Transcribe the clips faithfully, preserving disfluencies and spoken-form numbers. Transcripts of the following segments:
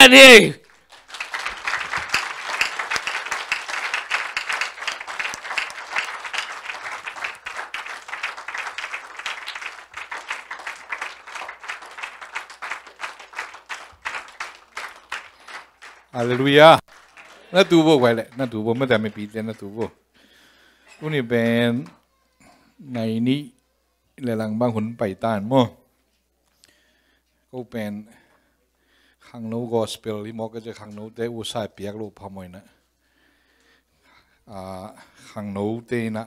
Khat hi. Halleluiah. Na tu vo, guai le, na tu vo, mata mipi te na tu vo. Tuni pen nai nih le lang bang hun pai ta in maw. Ko pen khangno gospel hi maw, ka cia khangno te u sai piak lo pha maw ina. Ah, khangno te ina.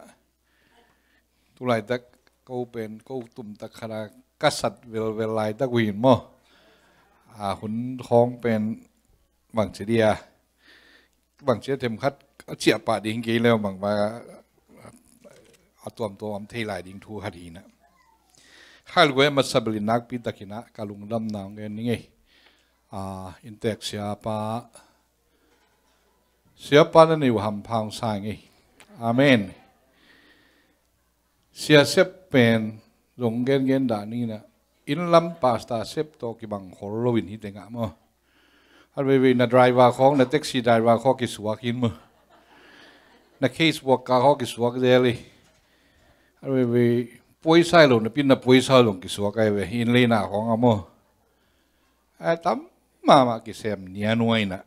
Tu laitak ko pen ko tumtak khat a ka sat velvel laitak uh hi maw. Ah, hun khawng pen bang ci dia. Bang cia themkhat a ciah pah ding kei leu bang ba a tuamtuam om thei lai ding thu khat hi na. Khailguai a masa bel in nakpi takin ah ka lungdamna hong gen ning ei. Ah, inntek siapa, siapa na nei uh hampha hong sa ing ei. Amen. Sia Sep pen zong gengen dah ni na. Inn lam pastor Sep tawh kibang khol lo in hi tengah maw. Khat veivei na driver khawng, na taxi driver khawng kisuak hi in maw. Na case worker khawng kisuak zel hi. Khat veivei puaisai lo na pin na puaisai lo kisuak ai ve. Inn leina khawng a maw. A tam mahmah kisem nia nuai na.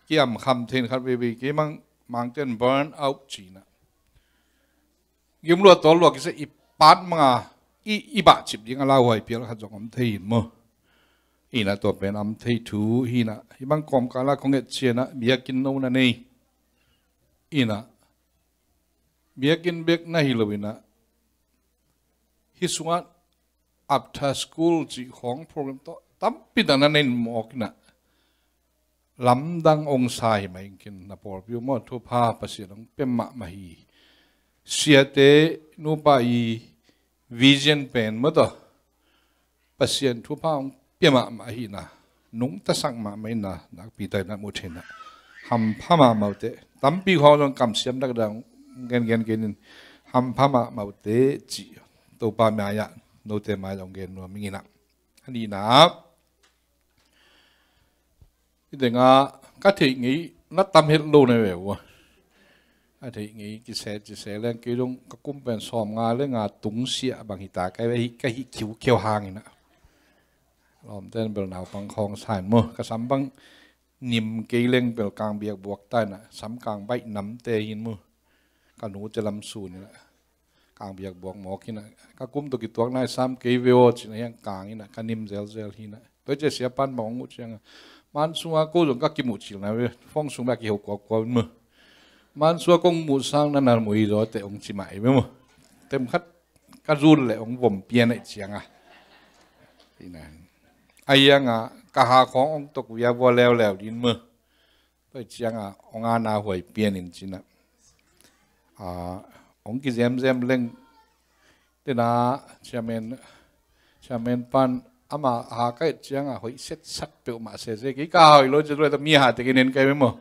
Kiam kham thein khat veivei kei mang, mangten burn out ci na. Gim lua tawl lua kisa i pat manga i, i bah cip ding a lauhuai pial khat zong om thei in maw. Ina tua pen om thei thu hi na. Hi bang kawmkal a kong et cian a biakinn no na nei. Ina biakinn bek na hi lo ina. Hi sungah after school cih khawng program tawh tampi tak na nei mawk ina. Lamdang ong sa hi mah in kin na pawlpi uh maw, thupha Pasian ong pia mahmah hi. Siate nupa i vision pen maw tawh Pasian thupha ong pia mahmah hi na, nungtasak mahmah hi na, nakpi tak na mu thei na. Hampha mahmah uh teh, tampi khawng zong kamsiam dakdak gengen kenin hampha mahmah uh teh cih Topa mai-ah note mai-ah ong gen nuam ing ina. A nihna ah Hi tengah ka theih ngei na tam het lo na ve uh. A theih ngei kise, kise leng kei dong ka kum pen sawm nga le nga tung siah bang hi ta ka hi, ka hi khiu khiau hang ina. Lawmten bel naupang khawng sa in maw, ka sam bang nim kei leng bel kang biak buak ta ina, sam kang baih namte hi in maw. Ka nute lam sun ina. Kang biak buak mawk hi na. Ka kum tawh kituak nai sam kei ve aw ci na hiang kang hi na, ka nim zelzel hi na. Tua hi cia siapan bang ong uh ciang a, man sunga ko zong ka kimuh cil na ve, fong sung bek a kiho kuakua in maw. Man sunga kong muh sang na na muh hi zaw teh ong ci mah hi ve maw. Tem khat ka zul leh ong vom pian aih ciang a. Hi na. A hiang a ka ha khawng ong tok via vua leuleu din maw. Tua hi ciang a ong ana huai pian in ci na. Ah, ong kizemzem leng tena chairman, chairman pan ama ha ka et ciang a hoih setsat peuhmah sese kei ka hoih lo ci tua mi ha te kei nen kai maw.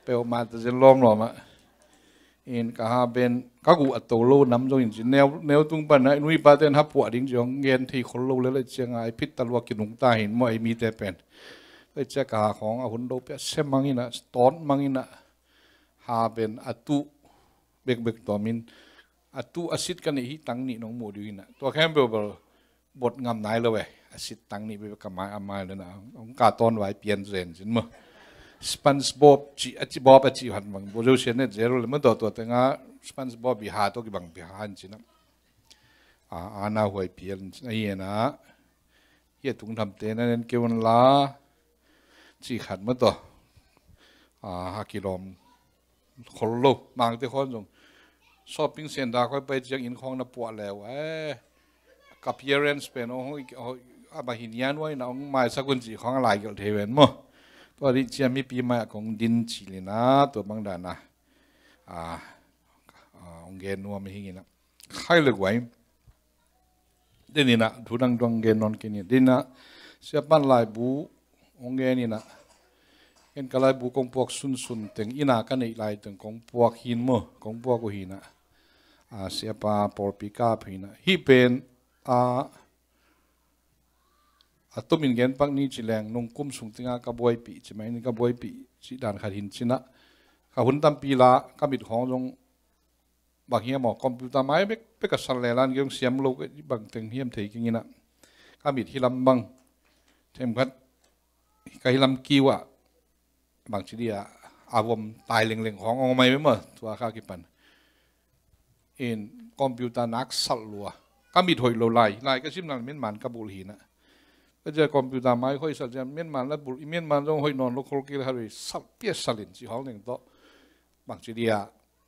Peuhmah ta zen lawmlawm ah. In ka ha pen ka guh a to lo nam zong in ci neu, neu tung pan a nui pa ten ha puah ding ci hong gen thei khol lo le le ciang a i phit ta lua kinung ta hin maw ei mite pen. Le ciang ka ha khawng a hun do pia se mang in a, stone mang in a, ha pen a tuh bekbek tawm in a tuh a sit ka neih hi tang nih nong muh ding in a. Tua khempeuh bel bot ngam nai lo e. A sit tang nih bek ka mai a mai le na. Ong ka tawn vai pian zen cin maw. SpongeBob ci a ci Bob a ci hat mang bo zo sian net zero le maw tua tua tenga SpongeBob i ha to kibang pi ha han cin a. A, a na huai pian cin a hi na. Hi a tung tham te na nen keu an la ci khat maw tua. A, ha kilawm khol lo, mangte khawng zong shopping center khawng pai ciang inn khawng na puah leu e. Ka parents pen ong, ong, a ma hi nia nuai na ong maisak un ci khawng a lai gelh thei ven maw. Tua dih ciang mipi mai a kong din ci lina tua bang dan a. A, a, ong gen nuam hi ngin a. Khai le guai. Deninah thu dang dong gen non kei ni. Deninah siapan laibu hong geninah, ken ka laibu kong puak sunsun teng, ina ka neih lai teng kong puak hin maw, kong puak uh hinah. A, siapa pawlpi kap hinah. Hih pen a, a tumin gen pak ni ci leng nung kum sung tinga ka buaipih ci mai ni, ka buaipih ci dan khat hin cinah ka hun tampi la ka mit khawng zong bang hiam aw, computer mai bek bek a san lelan kiong siam lo ka bang teng hiam thei kinginah ka mit hilam bang themkhat ka hilam kiu ah bang ci dia a vom tai lengleng khawng ong mai maw tua kha kipan in computer nak salh lua ka mit hoih lo lai lai ka sim nang menman ka bulh hinah ka cia computer mai hoih salh cia menman la bulh i menman zong hoih nawn lo khol kil harui salh pia salin ci hawng neng tawh bang ci dia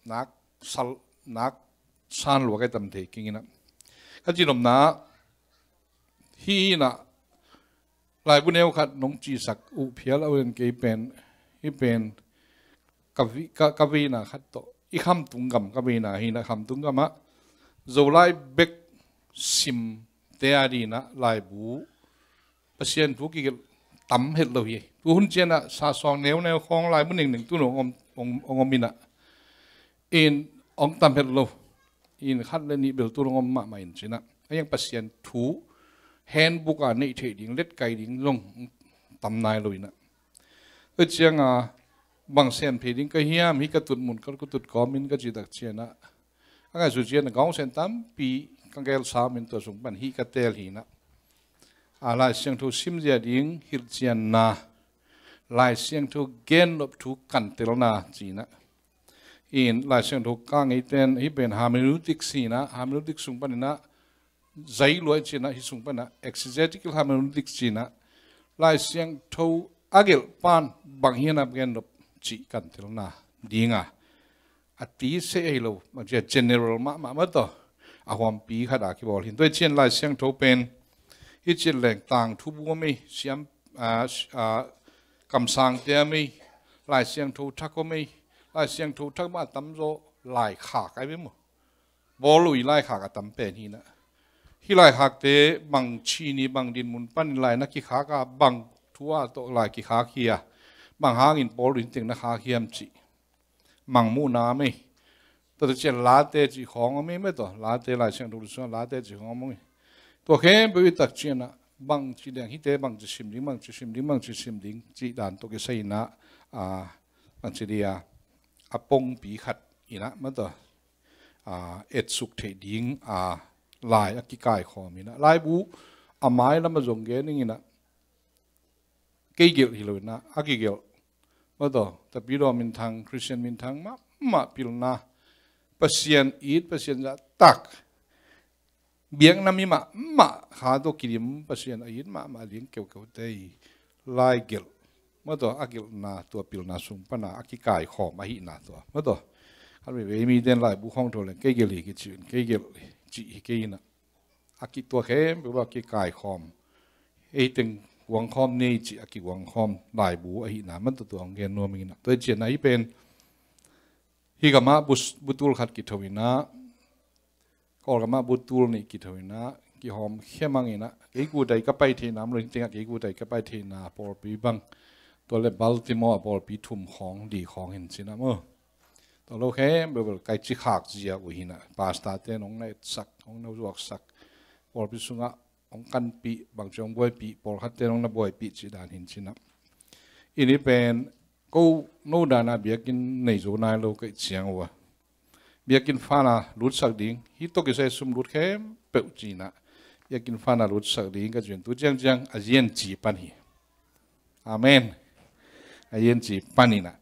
nak salh nak san lua ka tam thei kinginah ka ci nomna hi inah laibu neu khat nong cisak uh phial a ulen kei pen hi pen ka veina khat tawh i khamtung gam ka veina hinah khamtung gamah Zolai bek simte a dinah laibu Pasian thu kigelh tam het lo hi. Tu hun cianah sasawng neuneu khawng laibu nengneng tun ong om inah in ong tam het lo in khat le nih bel tun ong om mahmah in cinah a hiang Pasian thu handbook a neih theih ding letkai ding zong tam nai lo inah. Tua cianga bang sem thei ding ka hiam hi ka tut mun ka tut kawmin ka citak cianah a ngaihsut cianah ka hong sem tampi ka gelsa min tua sung pan hi ka tel hinah. A Lai Siangtho simzia ding hilhcianna Lai Siangtho gennop thu kantelna cinah in Lai Siangtho ka ngeiten hi pen hermeneutics hinah hermeneutics sung paninah zai luai cinah hi sung panah exegetical hermeneutics cinah Lai Siangtho a gelh pan bang hianap gennop cih kantelna dinga a ti se ei lo bang cia general mahmah mataw a huampi khat a kibawl hin tua cian Lai Siangtho pen hi cian leng tang thu buam ei siam kamsangte a mei Lai Siangtho thak om ei Lai Siangtho thak mah a tamzaw lai khak ai ve maw bawl ui lai khak a tam pen hinah hi lai khakte bang chini bang dinmun panin lai na kikhak a bang thu a tawh lai kikhak hi a bang hangin bawl ui teng na khak hiam cih mangmuhna mei Tua tua cian late cih khawng a mei mei tawh late Lai Siangtho sungah late cih khawng a mei tua khempeuh i tak cianah bang ci deng hite bang ci sim ding bang ci sim ding bang ci sim ding cih dan tawh kisai inah bang ci dia a pongpi khat inah mataw etsuk theih ding a lai a kikaikhawm inah laibu a mai lam a zong gen ning inah kei gelh hi lo inah a kigelh mataw tapidaw minthang Christian minthang mahmah pilna Pasian it Pasian zahtak biakna mi mahmah kha tawh kidim Pasian a it mahmah ding keukeute i lai gelh mataw a gelhna tua pilna sung pana a kikaikhawm ahihna tua mataw khat veivei miten laibu khawng tho leng kei gelh hi kici in kei gelh cih hi kei inah a kitua khempeuh a kikaikhawm ei teng guangkhawm nei cih a kiguangkhawm laibu ahihna man tua tua hong gen nuam inah tua i cianna hi pen hi gamah butul khat kitho inah Kawlgamah butul nih kitho inah kihawm khemang inah kei kutai ka pai theihna om lo hi tengah kei kutai ka pai theihna pawlpi bang tua le Baltimore a pawlpi thum khawng li khawng hin cinah maw tua lo khempeuh bel kai cikhak zia uh hinah pastorte nong na etsak nong na zuaksak pawlpi sungah hong kanpih bangci hong buaipih pawlkhatte nong na buaipih cih dan hin cinah ini pen ko no dana biakinn nei zo nai lo kaih ciang uh a biakinn fana lutsak ding hi tawh kisai sum lut khempeuh cinah biakinn fana lutsak ding ka cin tu ciangciang a zian ci pan hi. Amen. A zian ci paninah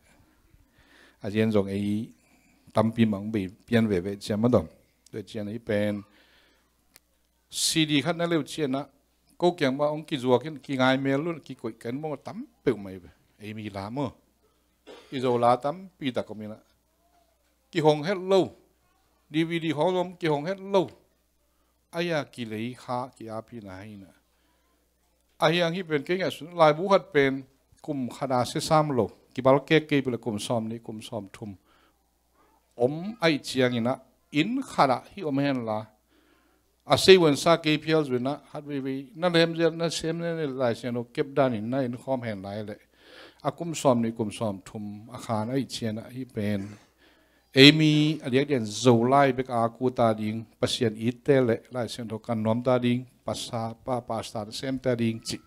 a zian zong ei tampi mang bei pian veve ciam a dom tua cian hi pen CD khat na leu cianah ko kiang mah hong kizuak in kingai mel lun kikoih kan mong a tam peuh mai ve ei mi la maw i zo la tampi tak om inah kihong het lo DVD hong zom kihong het lo aia kilei kha ki-apihna hai inah ahiang hi pen kei ngaihsun laibu khat pen kum khat a sesam lo kibalkek kei pila kum sawm nih kum sawm thum om aih cianginah inn khatah hi om henla a seivuansa kei phial zuinah khat veivei na lemzel na sem ne Lai Siangtho kep danin na inn khawm henla hileh a kum sawm nih kum sawm thum a khan aih cianah hi pen ei mi a diakdian Zolai bek a kuta ding Pasian itte le Lai Siangtho kan nuamta ding pasa pa pastor semta ding cih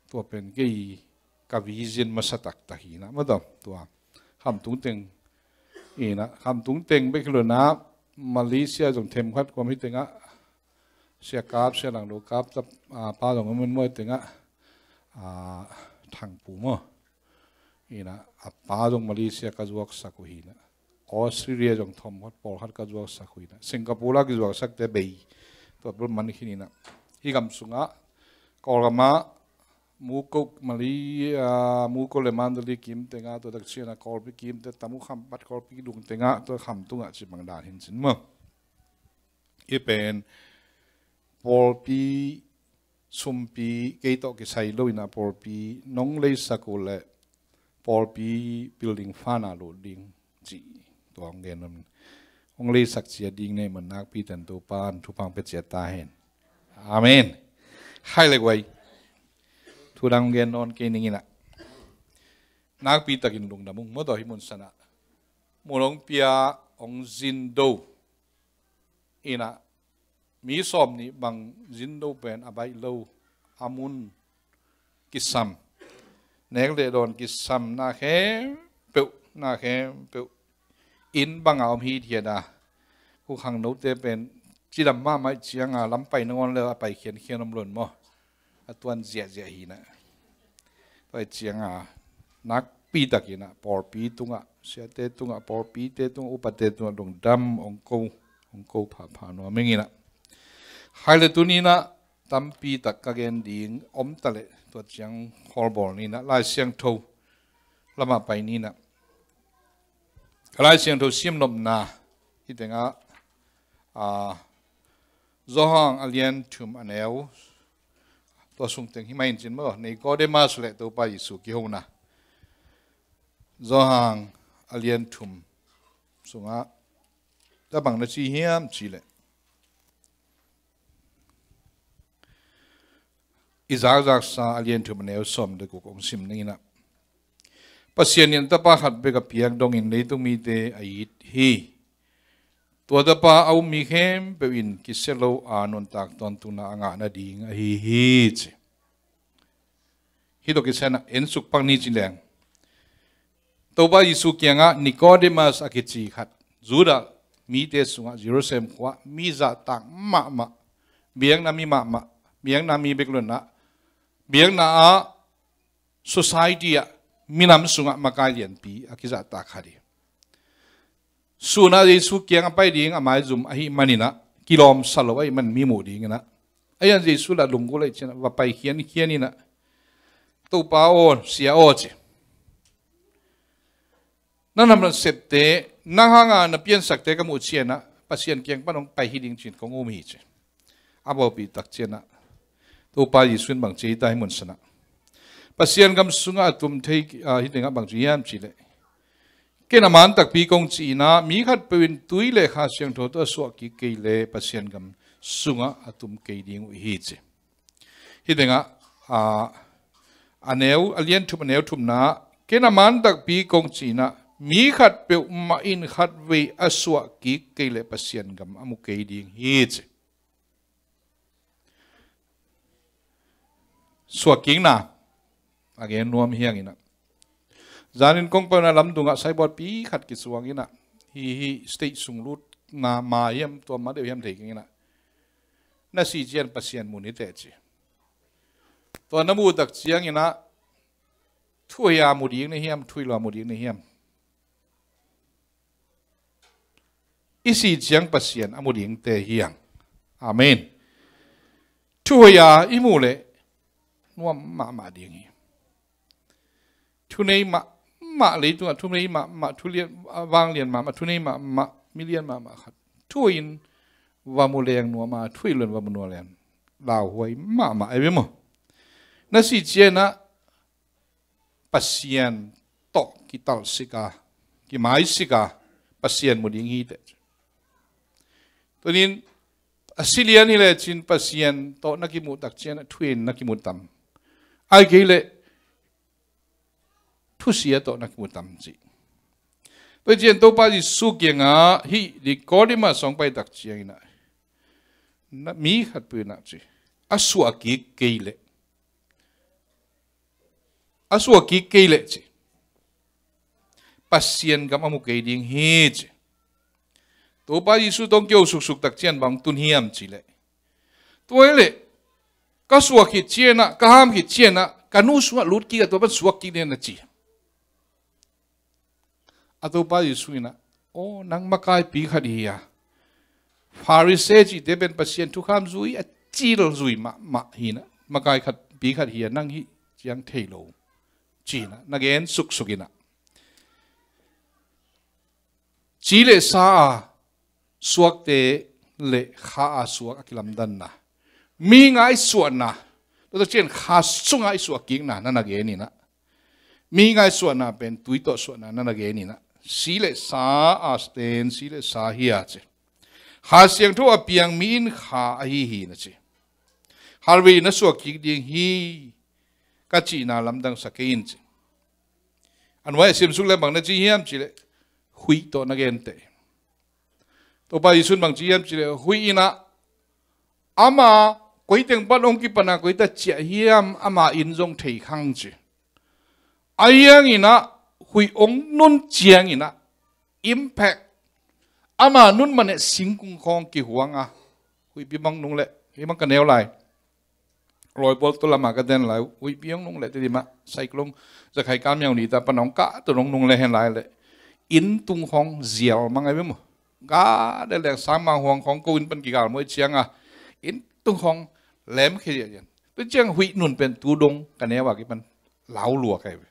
Tua pen kei ka vision masa taktak hi na, maw taw, tua Khamtung teng hi na, Khamtung teng bek hi lo na, Malaysia zong themkhat kuam hi tengah, Sia Kap, Sia Langdo Kap, ta, a, pa zong a mun mawi tengah, a, Thangpu maw. Hi na, a pa zong Malaysia ka zuaksak uh hi na. Australia zong thomkhat pawlkhat ka zuaksak uh hi na. Singapore la kizuaksakte bei. Tua bel man khin hi na. Hih gam sungah, Kawlgamah, Muko, Mali, a, Muko le Mandalay kim tengah, tua tak ciangin a Kawlpi kimte, Tamu Khampat Kawlpi dung tengah, tua Khamtungah ci bang dan hi cin maw. Hih pen pawlpi sumpi kei tawh kisai lo in a pawlpi nong leisak uh leh pawlpi building fund a lut ding ci tua hong gen om. Hong leisak ciat ding nei man nakpi ten Topa in thupha pia ciat ta hen. Amen. Hai le guai. Thu dang hong gen nawn kei ning in a. Nakpi takin lungdam ung maw taw hih mun sanah. Mun hong pia hong zin do. In a mi sawm nih bang zin do pen a baih lo, a mun kisam, nek le dawn kisam na khempeuh, na khempeuh inn bangah om hithiat a, khu khangnote pen cidam mahmah ih cianga lam pai nangawn le a pai khiankhian om lo in maw. A tuan ziahziah hi na. Tua ih cianga nakpi takin a pawlpi tungah, siate tungah, pawlpite tungah, upate tungah lungdam hong ko, hong ko phapha nuam ing in a. Hai le tuni in a tampi tak ka gen ding om ta leh tua ciang khawlbawl ni in a, Lai Siangtho lamah pai ni in a. Ka Lai Siangtho sim nopna hih tengah, a, Johan a lian thum a neu, tua sung teng hi mah in cin maw, Nicodemus le Topa Jesu kihona. Johan a lian thum sungah tua bang na ci hiam cih leh, i zakzaksa a lian thum a neu sawm le guk hong sim ning in a. Pasian in a tapa khat bek a piak dongin leitung mite a it hi. Tua tapa a um mi khempeuh in kisia lo a nuntak tawntungna a ngah nading ahi hi ci. Hih tawh kisai in a en suk pak ni ci leng. Topa Jesu kiangah Nicodemus a kici khat, Judah mite sungah Jerusalem khua mi zahtak mahmah, biakna mi mahmah, biakna mi bek lo in a, biakna ah society ah minam sungah makai lianpi a kizahtak khat hi. Sun ah Jesu kiang a pai ding a maizum ahih manin a, kilawmsa lo ahih man mi muh ding in a, a ian Jesu lah lunggulh ahih ciangin a va pai khiankhian in a, Topa aw, Sia aw ci. Na nam na septe, nang hanga na piansakte ka muh ciangin a Pasian kiang pan hong pai hi ding ci-in kong um hi ci. A bawlpih tak ciangin a Topa Jesu in bang ci hi ta hih mun sanah. Pasian gam sungah a tum thei, ah, hih tengah bang ci hiam cih leh, ken a man takpi kong cih in a, mi khatpeuh in tui le Kha Siangtho tawh a suah kik kei leh Pasian gam sungah a tum kei ding uh hi ci. Hih tengah, ah, a neu, a lian thum, a neu thumna, ken a man takpi kong cih in a, mi khat peuhmah in khatvei a suah kik kei leh Pasian gam a mu kei ding hi ci. Suah kikna a gen nuam hi hang in a. Zanin kong pai un a lamdungah saibawlpi khat kisuang in a. Hih, hih stage sung lutna ma hiam, tua ma deuh hiam thei keng in a. Na sih ciang Pasian mu ni teh ci. Tua na muh tak ciangin a, thuhoih a mu ding na hiam, thuhoih lo a mu ding na hiam? I sih ciang Pasian a mu dingte hi hang. Amen. Thuhoih a i muh leh nuam mahmah ding hi. Thunei mahmah, leitungah thunei mahmah, thulian, vanglian mahmah, thunei mahmah, milian mahmah khat thuhoih in va mu leng nuam a, thuhoih lo in va mu nuam leng lauhuai mahmah ei ve maw. Na sih ciang a Pasian tawh kitalsik a, kimaisik a, Pasian mu ding hi teh. Tunin a si lian hi lecin Pasian tawh na kimuh tak ciang a thuhoih in na kimu tam? Ahih kei leh thusia tawh na kimu tam ci. Tua ciang Topa Jesu kiangah hih Nicodemus hong pai tak ciangin a, na, mi khatpeuh in a ci, a suah kik kei leh a suah kik kei leh ci, Pasian gam a mu kei ding hi ci. Topa Jesu tawh kiho suksuk tak ciang bang tun hiam ci leh, tua hi leh ka suah khit ciangin ah, ka ham khit ciangin ah, ka nu sungah lut kik a, tua pan suak kik ding na ci. A Topa Jesu in ah, aw, nang makaipi khat hi a, Pharisee cihte pen Pasian thukham zui a cil zui mahmah hi in ah, makaipi khat hi a, nang hih ciang thei lo ci in ah, na gen suksuk in ah. Ci le sa a suakte le kha a suak a kilamdanna, mi ngaihsuahna, tua tak ciang kha sunga i suah kikna na na gen in ah, mi ngaihsuahna pen tui tawh suahna na na gen in ah, si le sa a ten, si le sa hi a ci. Kha Siangtho a piang mi in kha ahi hi na ci. Khatvei na suah kik ding hi ka cihna lamdang sa kei in ci. A nuai a simsuk le bang na ci hiam ci leh, huih tawh na gen teh. Topa Jesu in bang ci hiam ci leh, huih in ah ama koi teng pan hong kipan a koi ta ciah hiam, ama inn zong thei khang ci. Ahi hangin ah huih hong nun ciangin ah impact, ama nun man eh singkung khawng kihuang a, huihpi bang nung leh, hih bang ka neu lai, Lawibual tawh lam ah ka den lai, huihpi hong nung leh Tedim ah cyclone, zakhai kal miau ni ta pan hong kah tawh hong nung leh hen lai leh, inn tung khawng zial mang ai ve maw. Ga de leng sang mang huang khawng ko inn pan kigal maw, i ciang a inn tung khawng lem khia ziah ziah. Tua ciang huih nun pen tu dong ka neu a kipan lau lua kai ve.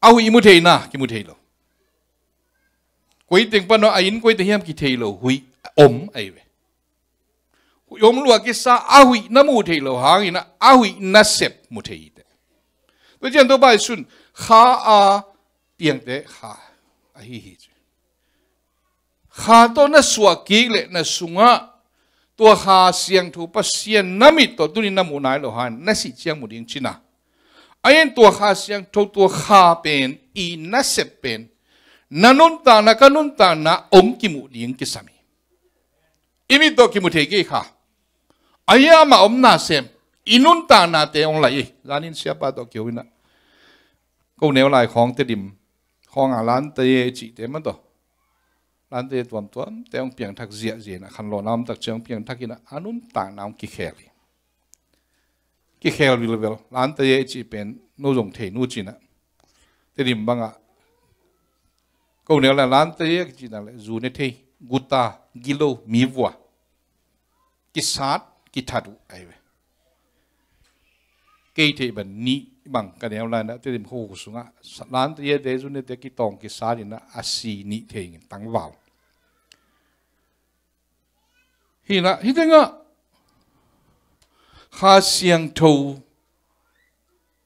A huih mu thei na, kimu thei lo. Koi teng pan a inn koi teng hiam kithei lo, huih om ai ve. Huih om lua kisa, a huih na mu thei lo hangin ah, a huih nasep mu thei hi teh. Tua ciang Topa Jesu in kha a piangte kha ahi hi ci. Kha tawh na suah kik leh na sungah tua Kha Siangtho Pasian na mit tawh tuni na muh nai lo hang na sih ciang mu ding ci in ah. Ahi hang tua Kha Siangtho, tua kha pen, i nasep pen, na nuntakna, ka nuntakna hong kimuh ding kisam hi. I mit tawh kimu thei kei kha. Ahi hang amah om na sem, i nuntaknate hong lai hi. Zanin siapa tawh kiho in ah, ko neu lai khawng Tedim khawng a Lante i cihte mah tawh, Lante tuamtuamte hong piangthak ziahziah in ah, khanlawhna om tak ciang hong piangthak in ah, a nuntakna hong kikhel hi. Kikhel vilvel. Lante i cih pen no zong thei nu ci in ah, Tedim bang ah, ko neu lai Lante i kici in ah leh zu ne thei, guta, gilo, mi vua, kisat, kithat uh ai ve. Kei theih bang nih bang ka neu lai in ah, Tedim khuakhuk sungah Lante i te, zu ne te kitawng kisat in ah, a si nih thei in tangval. Hi in ah, hi teng ah Kha Siangtho,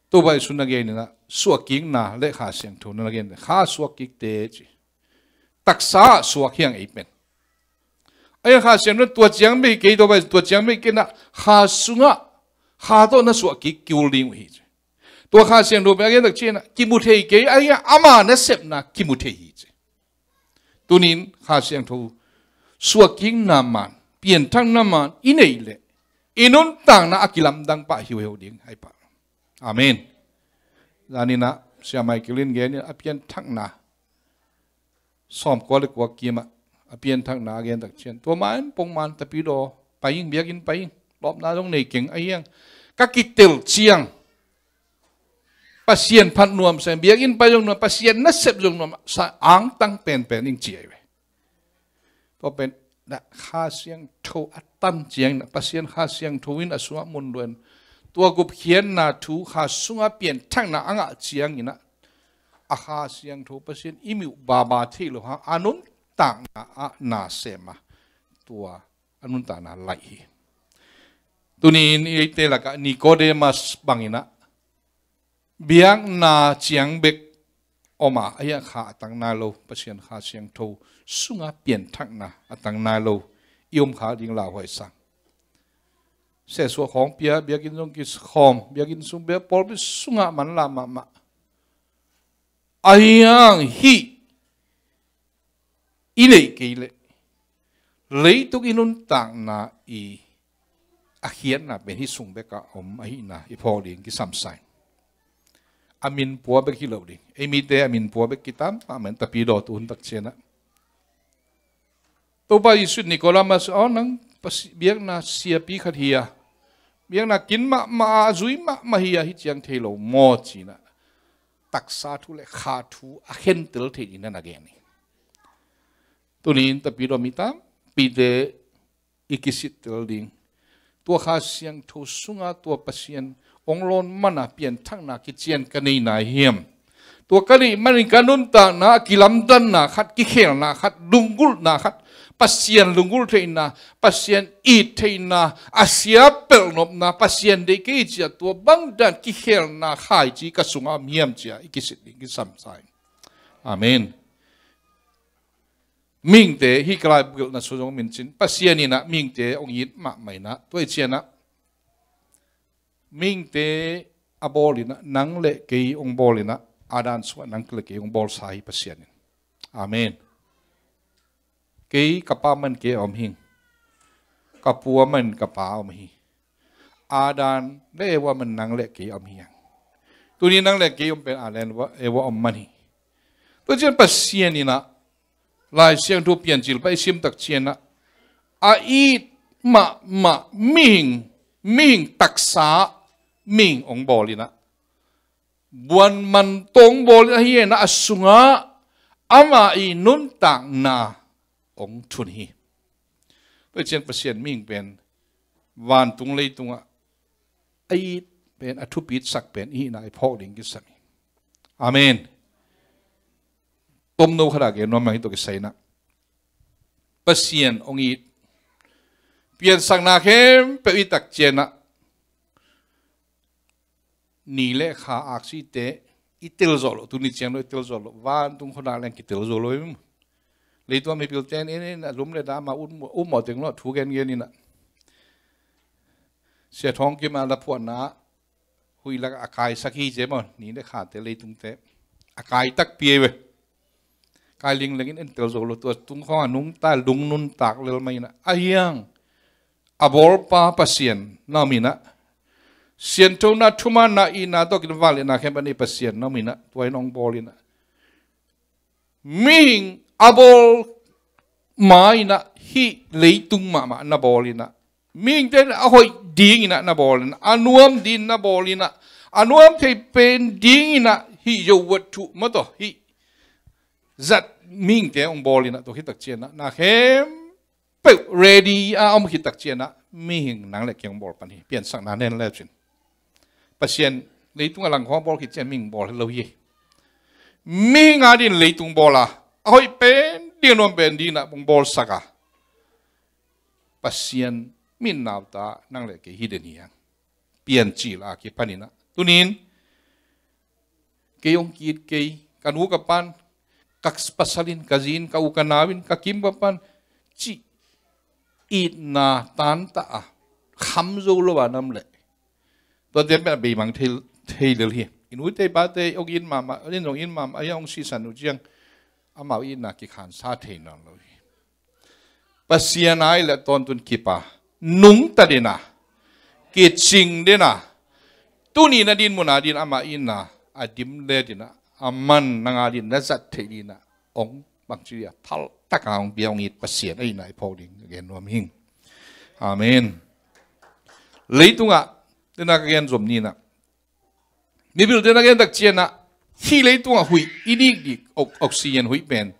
Topa Jesu in na gen in ah, suah kikna le Kha Siangtho na na gen, kha suah kikte ci. Taksa ah suak hi hang ei pen. Ahi hang Kha Siangtho tua ciang bek kei, Topa Jesu tua ciang bek kei in ah, kha sungah kha tawh na suah kik kul ding uh hi ci. Tua Kha Siangtho pen a gen tak ciang ah kimu thei kei, ahi hang ama nasepna kimu thei hi ci. Tunin Kha Siangtho suah kikna man, pianthakna man i neih leh, i nuntakna a kilamdang pah hiuhiu ding ahi pah. Amen. Zanin ah Sia Michael in gen in ah, a pianthakna sawmkua le kua kim ah, a pianthakna a gen tak ciang, tua man pong man tapidaw pai ing, biakinn pai ing, lawpna zong nei keng, ahi hang ka kitel ciang Pasian phat nuamsa, biakinn pai zong nuam, Pasian nasep zong nuamsa, angtang penpen ing ci ahi ve. Tua pen, na Kha Siangtho a tan ciangin ah, Pasian Kha Siangtho in a sungah mun lua in, tua gupkhiatna thu Kha sungah pianthakna a ngah ciangin ah, a Kha Siangtho Pasian i muh baba thei lo hang a nuntakna ah na sem a, tua a nuntakna laih hi. Tunin eite lakah Nicodemus bangin ah, biakna ciang bek om a, ahi hang kha a tang nai lo, Pasian Kha Siangtho sunga pianthakna a tang nai lo i om kha ding lauhuai sang. Sesuah khawng pia, biakinn zong kikhawm, biakinn sung bia, pawlpi sungah manlah mahmah. Ahi hang hih i neih kei leh, leitung i nuntakna i a khiatna pen hih sung bekah om ahihna i phawk ding kisam sa ing. a min pua bek hi lo ding. Ei mite a min pua bek kitam mahmah in tapidaw tu hun tak ciangah Topa Jesuh Nicodemus, aw nang pasi-, biakna siapi khat hi a, biakna kin mahmah a, a zui mahmah hi a, hih ciang thei lo maw ci-in ah taksa thu le kha thu a khentel thei dingin na gen hi. Tuni-in tapidaw mi tampite i kisittel ding, tua Kha Siangtho sungah tua Pasian hong lawn man a pianthakna kician ka nei nai hiam? Tua ka neih manin ka nuntakna ah kilamdanna khat, kikhelna khat, lunggulhna khat, Pasian lunggulh theihna, Pasian it theihna, a sia pelhnopna, Pasian deih kei ciah tua bangdan kikhelna khaici ka sungah om hiam ci-a i kisit ding kisam sa ing. Amen. Mihingte, hih ka lai buaina sung zong min cin, Pasian in ah mihingte hong it mahmah in ah, tua hi ciangah mihingte a bawl in ah, nang le kei hong bawl in ah, Adam sungah nang le kei hong bawlsa hi Pasian in. Amen. Kei ka pa man kei a om hing, ka pu a man ka pa a om hi. Adam le Eva man nang le kei a om hi hang. Tuni nang le kei om pen Adam le Eva om man hi. Tua ciang Pasian in ah Lai Siangtho Piancil pan i sim tak ciangah a it mahmah mihing, mihing taksa mihing hong bawl in ah, buan man tawh hong bawl in ah, ahi in ah a sungah ama i nuntakna hong thun hi. Tua ciang Pasian mihing pen vantung leitungah a it pen, a thupitsak pen i hihna i phawk ding kisam hi. Amen. Tomno khat a gen nuam hang, hih tawh kisai in ah Pasian hong it, piansakna khempeuh i tak ciangah ni le kha aksite i tel zawh loh, tuni ciang lo i tel zawh loh, vantung khua ah leng kitel zo lo hi. Leitung a mipilte in, in, in, a lum le dam a um, um mawh teng lo, thu gengen in ah, Sia Thawng Kim a la phuahna ah huih lak a kaisak hi ci maw, ni le khate, leitungte a kai takpi hi ve. Kai lingleng in, en tel zo lo, tua tung khawng a nungta, lung nuntak lel mah in ah, ahi hang a bawlpa Pasian na om in ah, sianthona, thumanna, itna tawh kituak vangliatna khempeuh a nei Pasian na om in ah, tua in hong bawl in ah, mihing a bawl ma in ah, hih leitung mahmah na bawl in ah, mihingte in a hoih ding in ah na bawl in ah, a nuam ding in na bawl in ah, a nuam thei pen ding in ah, hih zo vat thu maw tawh, hih zat mihingte hong bawl in ah, tua khit tak ciangah na khempeuh ready a om khit tak ciangah mihing nang le kei hong bawl pan hi, piansakna nen le cin. Pasian leitung a langkhawng bawl khit ciang mihing bawl hi lo hi. Mihing a dingin leitung bawl a, a hoih pen ding, a nuam pen ding in ah hong bawlsak a, Pasian min nauta nang le kei hi den hi hang. Piancil a kipan in ah, tuni-in kei hong ki-it kei, ka nu ka pa'n, ka pasal in, ka zi in, ka u ka nau in, ka kim ka pa'n, cih itna tanta a kham zo lo a na om leh, tuate pen a beimang thei, thei lel hi. I nute i pate hong it mahmah, in hong it mahmah, ahi hang hong sihsan uh ciang amau itna kikhansa thei nawn lo hi. Pasian a i leh tawntung kip a, nungta den a, kicing den a, tuni na dinmun a dingin ama itna a dim le ding a, aman nang a dingin na zat theih ding a, hong bangci a phaltak a hong pia, hong it Pasian ahihna i phawk ding ka gen nuam hi. Amen. Leitungah, tena ka gen zom ni in ah, mipilte na gen tak ciangah, hih leitungah huih, i dikdik, ox-, oxygen huih pen,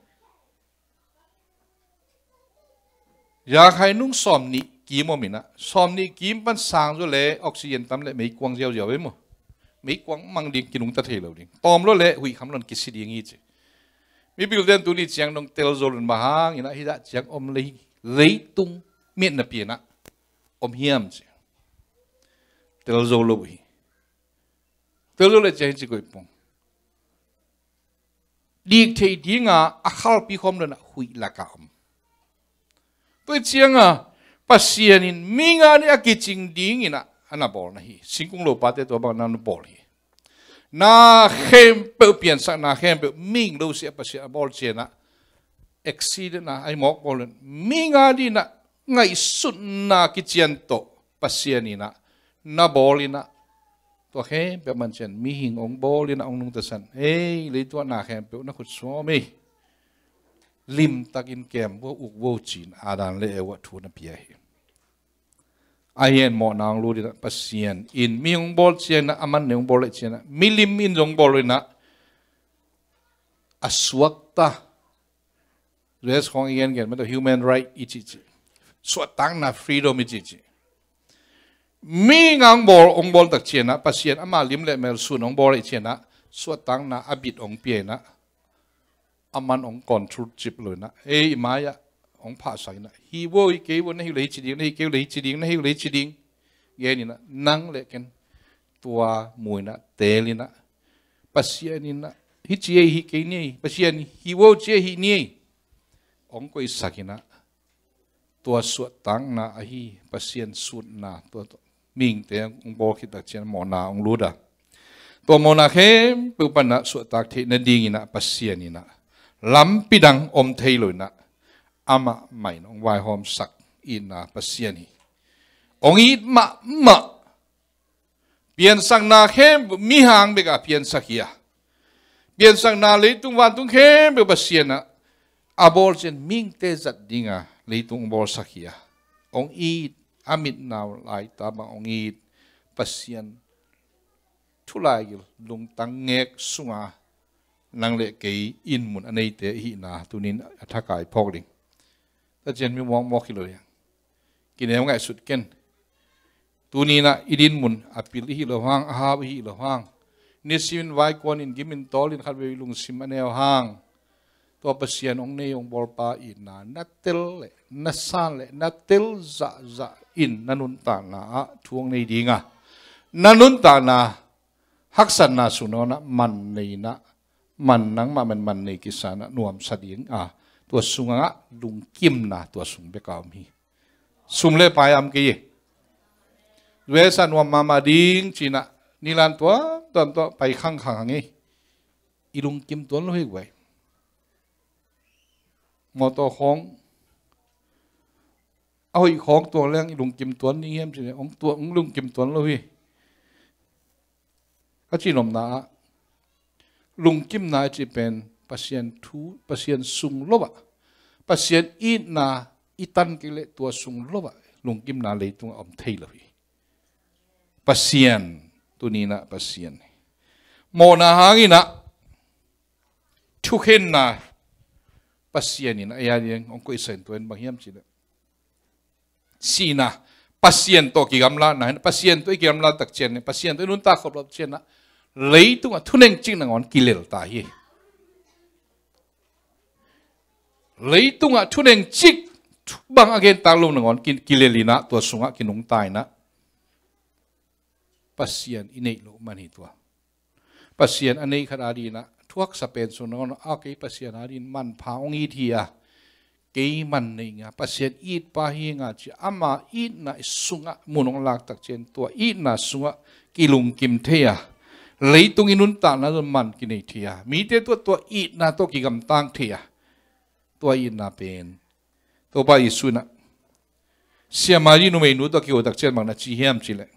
yakhai nung sawmnih kim om in ah, sawmnih kim pan sang zaw leh oxygen tam leh meikuang ziauziau hi maw. Meikuang mang ding, kinungta thei lo ding. Tawm lua leh huih kham lo in kisi ding hi ci. Mipilte in tuni ciang dong tel zo lo in, bang hang in ah hih dah ciang om lei, leitung mitna pi in ah om hiam ci. Tel zo lo hi. Tel zo leh ciang hi ci koih pong. Dik theih ding a, a khalpi khawm lo in ah huih lak a om. Tua ciangah Pasian in mihing a dingin a kicing ding in ah a na bawl na hi. Singkung lopate tua bang na na bawl hi. Na khempeuh, piansakna khempeuh, mihing lo si a Pasian a bawl ciangah, accident a, a hi mawk bawl in, mihing a dingin a ngaihsutna kician tawh Pasian in ah na bawl in ah, tua khempeuh man cian mihing hong bawl in ah hong nungtasan. Ei, leitungah na khempeuh na khut sung om ei. Limtakin kem vo, uk vo ci-in Adam le Eva thu na pia hi. Ahi zongin mawhna hong lut in ah Pasian in mi hong bawl ciangin ah, a man nei hong bawl leh ciangin ah, milim in zong bawl in ah, a suakta. U S khawng i gengen mah tawh human right i cihcih, suahtakna freedom i cihcih. Mihing hong bawl, hong bawl tak ciangin ah, Pasian ama lim le mel sun hong bawl leh ciangin ah, suahtakna a bit hong pia in ah, a man hong control cip lo in ah, ei, i mai-ah hong phahsak in ah, hi vo, hi kei vo, na hi uh leh hi ci ding, na hi kei uh leh hi ci ding, na hi uh leh hi ci ding. Gen in ah, nang le ken tua mu in ah, teel in ah, Pasian in ah, hi ci ei, hi kei ni ei, Pasian hi vo ci ei, hi ni ei. Hong koihsak in ah, tua suahtakna ahi, Pasian sutna, tua, tua mihingte hong bawl khit tak ciang mawhna hong lut a. Tua mawhna khempeuh pan ah suahtak theih nading in ah Pasian in ah lampi dang om thei lo in ah, amah mah in hong vaihawmsak itna Pasian hi. Hong it mahmah. Piansakna khempeuh mihing bek a piansak hi a, piansakna leitung vantung khempeuh Pasian in ah a bawl ciang mihingte zat ding a leitung hong bawlsak hi a, hong it, a mitna uh laita bang hong it. Pasian thu laigil lungtang ngek sungah nang le kei in mun a neite i hihna tuni-in a thakai phawk ding. Tua ciang mi muakmuak hi lo hi a, kineu ngaihsut ken. Tuni-in ah i dinmun a pil i hih loh hang, a hau i hih loh hang, nisimin vaikuanin gimin tawlin khatvei i lungsim a neu hang, tua Pasian hong nei hong bawlpa itna na tel le na san le na tel zahzah in na nuntakna ah thu hong nei ding a, na nuntakna haksatna sung nangawn ah man nei in ah, man nangmah man, man nei kisa in ah nuamsa ding a, tua sungah lungkimna tua sung bek a om hi. Sum le pai a om kei hi. U S a nuam mahmah ding ci-in ah nilan tuamtuam tawh pai khangkhang hang hi. I lungkim tuan lo hi guai. Mawtaw khawng, a hoih khawng tuang leng i lungkim tuan ding hiam ci-in ah, hong tua, hong lungkim tuan lo hi. A cihnopna ah lungkimna i cih pen Pasian thu, Pasian sung lo ah, Pasian itna i tan kei leh tua sung lo ah lungkimna leitungah om thei lo hi. Pasian, tuni-in ah Pasian hi. Mawhna hangin ah thukhenna Pasian in ah ei a ding hong koihsak in, tua in bang hiam ci leh, sihna, Pasian tawh kigamlatna, Pasian tawh i kigamlat tak ciang, Pasian tawh i nuntak khop loh ciang ah, leitungah thunengcik nangawn kilel ta hi. Leitungah thunengcik, thu bang a gentak lo nangawn ki-, kilel in ah, tua sungah kinungta in ah, Pasian i neih loh man hi tua. Pasian a neih khat a ding in ah, thuaksa pen sung nangawn ah, a kei Pasian a ding in manpha hong it hi a, kei man nei ing a, Pasian itpa hi ing a ci-a, ama itna i sungah mun hong lak tak ciang, tua itna sungah kilungkim thei a, leitung i nuntakna zong man kinei thei a, mite tawh tua itna tawh kigamtang thei a, tua itna pen Topa Jesuh in ah Samaria numeinu tawh kiho tak ciang bang na ci hiam ci leh,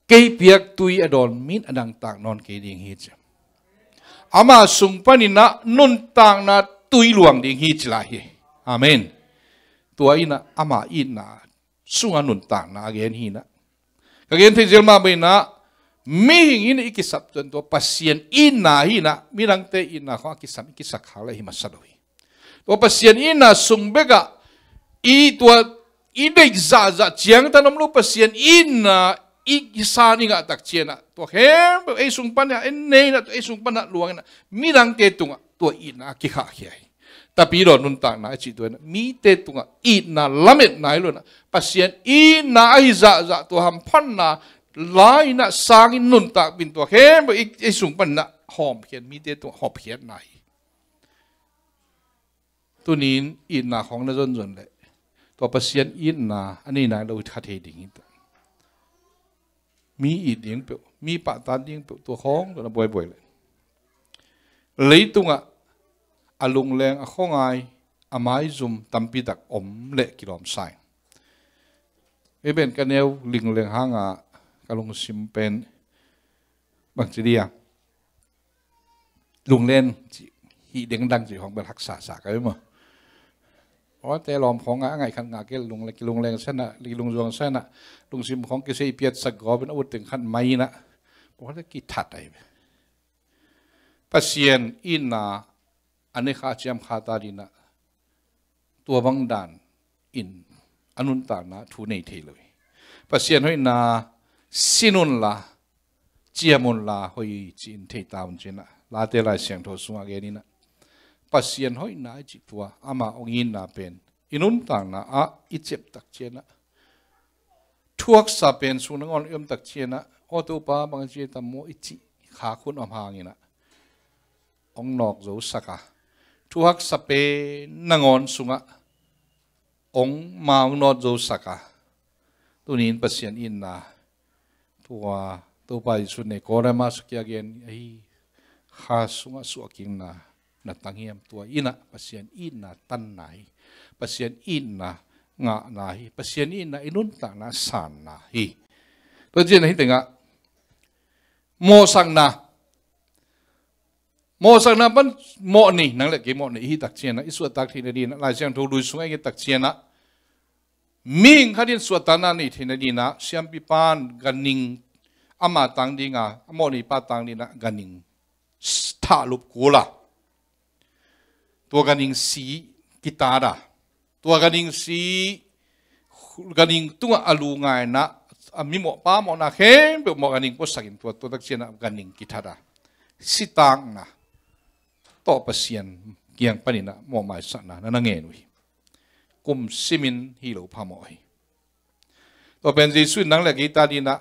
kei piak tui a dawn mi in a dangtak nawn kei ding hi ci. Ama sung panin ah nuntakna tui luang ding hi ci lai hi. Amen. Tua in ah ama itna sungah nuntakna a gen hi in ah, ka gen thei zel mah bangin ah, mihing in i kisap tuan tua Pasian itna hi in ah, midangte itna khawng a kisam i kisak khak leh hi masa lo hi. Tua Pasian itna sung bekah i tua i deih zahzah ciangtan om lo, Pasian itna i san i ngah tak ciang ah, tua khempeuh ei sung pan ah en nei in ah, tua ei sung pan ah luang in ah, midangte tungah tua itna a kikhahkhia hi. Tapidaw nuntakna a cih tua in ah, mite tungah itna lametna hi lo in ah, Pasian itna ahi zahzah tua hamphatna lai in ah sangin nuntak pin, tua khempeuh i, i sung pan in ah hawmkhiat, mite tungah hawmkhiatna hi. Tuni-in itna khawng na zonzon leh, tua Pasian itna a nei nai lo hi kha thei ding hi. Mi it ding peuh, mi pahtak ding peuh, tua khawng tua na buaibuai leh, leitungah a lungleng, a khuangai, a maizum tampi tak om leh kilawm sa ing. Ei pen ka neu lingleng hang a, ka lungsim pen bangci dia lunglen cih, hih dengdang cih hong bel haksa sa ka hi maw. Awte lawm khawng a ngaih khat ngah kei leh lungleng, kilungleng sa inah, kilungzuang sa inah, lungsim khawng kisei piatsak gawpin a ut teng khat mai inah, pawlte kithat ahi ve. Pasian itna a ne kha a ciam kha ta dinah tua bang dan in a nuntakna thu nei thei lo hi. Pasian hoihna sin unla, ciam unla hoih ci-in thei ta un cinah, Late Lai Siangtho sungah gen inah, Pasian hoihna i cih tua ama hong itna pen i nuntakna ah i ciaptak cianah, thuaksa pen sung nangawn i omtak cianah, aw Topa bang a ci tam maw i cih khak hun om hanginah hong nawk zosak a, thuaksa pen nangawn sungah hong ma hong nawt zosak a, tuni-in Pasian itna tua Topa Jesu Nikodema sungah a gen ahi, kha sungah suahkikna na tang hiam? Tua inah Pasian itna tanna hi. Pasian itna ngahna hi. Pasian itna i nuntakna sanna hi. Tua cianah hih tengah mawhsakna, mawhsakna pan mawh nei, nang le kei mawh nei i hih tak cianah, i suahtak theihna dinah, Lai Siangtho lui sungah i nget tak cianah, mihing khat in suahtakna nei theihna dinah siampipa in ganhing, ama tang dinga, a mawh neipa tang dinah ganhing thahlup kul a, tua ganhing si kitat a, tua ganhing si, ganhing tungah a lu ngainah, a mimawhpa mawhna khempeuh mawh ganhing puasakin tua, tua tak cianah ganhing kithat a, sitakna tawh Pasian kiang paninah mawhmaisakna na na ngen uh hi. Kum simin hi lo phamawh hi. Tua pen Jesu in nang le kei ta dinah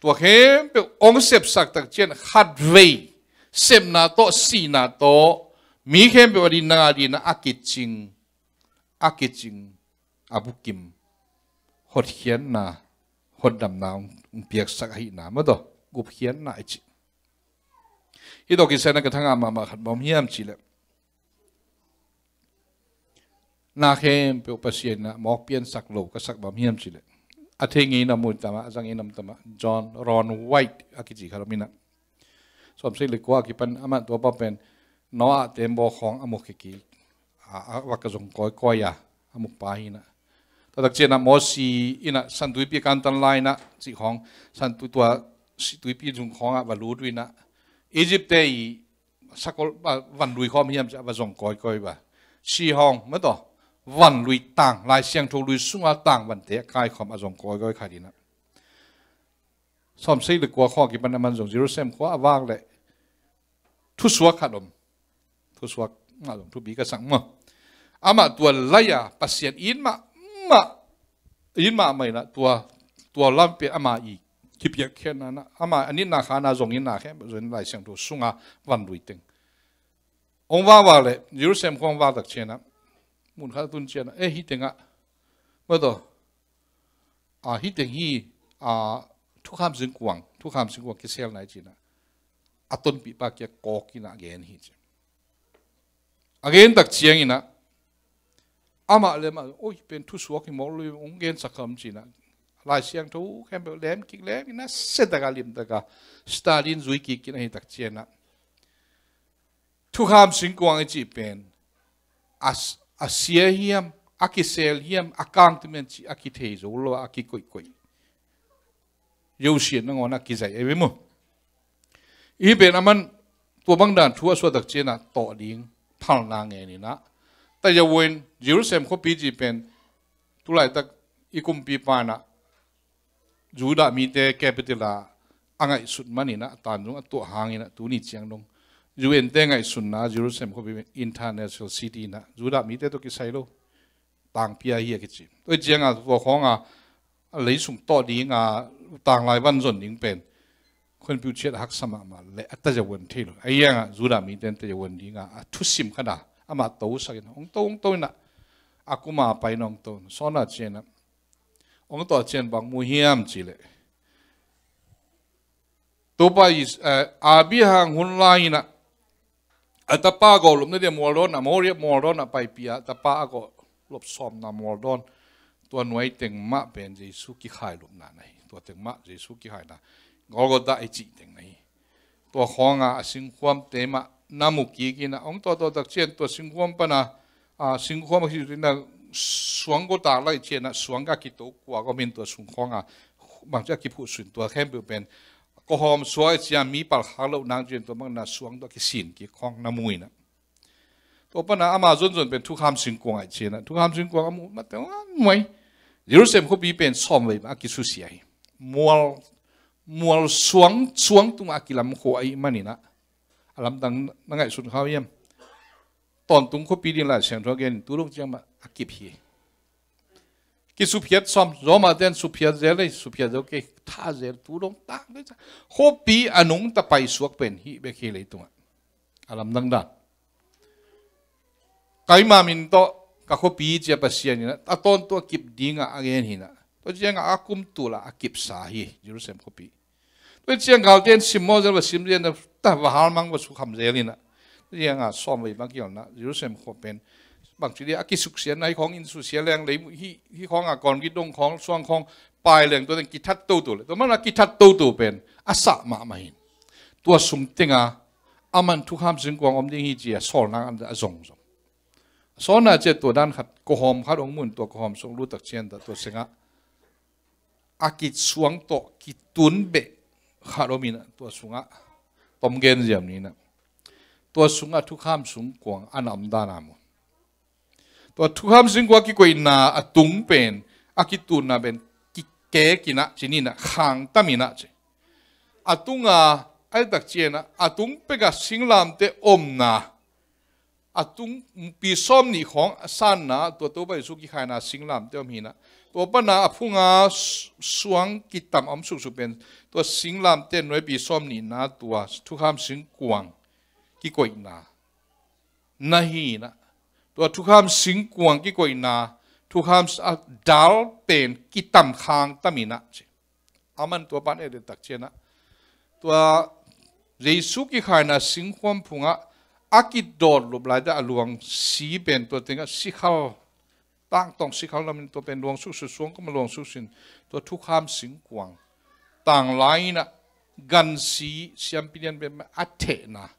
tua khempeuh hong sepsak tak cian khatvei sepna tawh sihna tawh mi khempeuh a din nang a dinah a kicing, a kicing, a bukim, hotkhiatna, hotdamna hong piaksak ahihna maw, tua gupkhiatna i cih. Hih tawh kisai na ka thangah mahmah khat bang hiam cihleh, na khempeuh Pasian inah mawk piansak lo ka sak bang hiam cihleh, a thei ngei na mu tamah, a za ngei na mu tamah, John Ron White a kici khat om inah, sawmsagih le kua a kipan amah tua pa pen Noah tembaw khawng a muk hi kik a, a va ka zong kawikawi a, a mukpa hi inah. Tua tak cianah Mosi inah Santuipi a kantan lai inah cih khawng, Santu tua si, tuipi zung khawngah va lut uh inah Egypt te i sakol, a, vanlui khawm hiam ciah va zong kawikawi va. Si hawng maw, tua vanlui tang, Lai Siangtho lui sunga tang vante a kaikhawm a zong kawikawi khat inah. Sawmsagih le kua khawng a kipan aman zong Jerusalem khua a vak leh thusuak khat om. Thusuak mah zong thupi ka sak maw. Amah tua lai-a Pasian it mahmah, it mahmah inah tua, tua lam pen ama i kipiakkhiatna inah, ama a nitna khana zong itna khempeuh zong Lai Siangtho sunga vanlui teng. Hong vak vak leh Jerusalem khua hong vak tak cianah, mun khat a tun cianah, eh, hih tengah maw, tua, a, hih teng hi, a, thukham singkuang, thukham singkuang kiselna hi cinah, a tonpihpa kiang kawk inah a gen hi ci. A gen tak cianginah amah le amah, oi, pen thusuak hi mawk lo, hong gensak kha om cinah, Lai Siangtho khempeuh lem kik, lem inah, se taka lim taka Stalin zui kik inah, hi tak cianah thukham singkuang i cih pen a, a sia hiam, a kisel hiam, a kang tumen cih a kithei zo lo, a kikoihkoih. Yosian nangawn a kizaih ei ve maw. Hih pen aman tua bang dan thu a suahtak cianah tawh ding phalna ngen inah, tayawen Jerusalem khuapi cih pen tulaitak i kumpipa inah Judah mite capital a, a ngaihsut maninah, a tanzung a tuah hanginah, tuni ciang dong U N te ngaihsutna Jerusalem khuapi international city inah, Judah mite tawh kisai lo tangpi ahi a kici. Tua cianga tua khawnga a leisung tawh dinga tanglai van zon ding pen khonpiu ciat a haksa mahmah le a tayawan thei lo. A ianga Judah mite in tayawan dinga a thusim khat a, amah tosakin hong to, hong to inah, a kuma pai inah hong to. Sawna cianah hong tawh cian bang mu hiam cihleh, Topa Is-, eh, Abraham hun lai inah a tapa gawh lopna dia mualdawn ah, Moriah mualdawn ah paipih a, tapa a gawh lop sawmna mualdawn, Tua nuai teng mah pen Jesu kikhailupna na hi. Tua teng mah Jesu kikhaina Golgotha i cih teng na hi. Tua khawnga a singkhuamte mah na mu kik in a, hong tawh tawh tak ciang tua singkhuam pana, a, singkhuam a kicin a suang gota lai ciang a suang a kito kua gawmin tua sung khawnga bangci a kiphuh sun tua khempeuh pen kawhawm suak i ciang mi palkhak loh nang ciang tua bangna suang tua kisin kik khawng na mu in a. Tua pana ama zonzon pen thukham singkuang ai ciang a. Thukham singkuang a muh mate a nuai. Jerusalem khuapi pen sawm vei mah a kisusia hi. Mual, mual suang, suang tungah a kilam khua ahih manin a, a lamdang na ngaihsun kha uh hiam? Tawntung khuapi ding Lai Siangtho a gen in tu dong ciang mah a kip hi. Kisuphiat sawm, Roma ten suphiat zel ei, suphiat zel kei, tha zel, tu dong tak. Khuapi a nungta paisuak pen hih bek hi leitungah. A lamdang dan. Keima min tawh ka khuapi ci a Pasian in a, a tawntung a kip dingah a gen hi in a. Tua ciangah a kum tul ah a kipsa hi, Jerusalem khuapi. Tua ciang galte in sim maw zel va sim zel na, ta va halmang va sukham zel in a. Tua ciangah sawm vei bang kiolna, Jerusalem khua pen. Bangci dia a kisuksiatna hi khawng in susia leng lei, hi, hi khawngah kawn gidong khawng, suang khawng, pai leng tua teng kithat toto le. Tua mana kithat toto pen a sah mahmah hi in. Tua sung tengah aman thukham singkuang om ding hi ci a sawlna a zongzong. Sawlna ciah tua dan khat, kawhawm khat hong mun tua kawhawm sung lut tak ciang ta tua sengah a kisuang tawh kitun beh khat om in a tua sungah tom gen ziam ni in a. Tua sungah thukham singkuang a na om dan a mu. Tua thukham singkuang kikoihna a tung pen, a kitunna pen kikek in a, ci ni in a, khangtam in a ci. A tunga, a tak ciang a, a tung pekah singlamteh omna, a tung pi sawm nih khawng a sanna, tua Topa Jesu kikhaina singlamteh om hi in a. Tua pana a phunga su-, suang kitam a om suksuk pen, tua singlamteh nuai pi sawm nihna tua thukham singkuang kikoihna na hi in a. Tua thukham singkuang kikoihna, thukham s-, a dal pen kitam khangtam in a ci. Aman tua pan et tak ciang a. Tua Jesu kikhaina singkhuam phungah a kidawt lup lai ta a luang si pen tua tengah sikhal, tangtawng sikhal lamin tua pen luang suksu suang kama luang suksin tua thukham singkuang. Tanglai in a gansi siampi lian pen a thehna.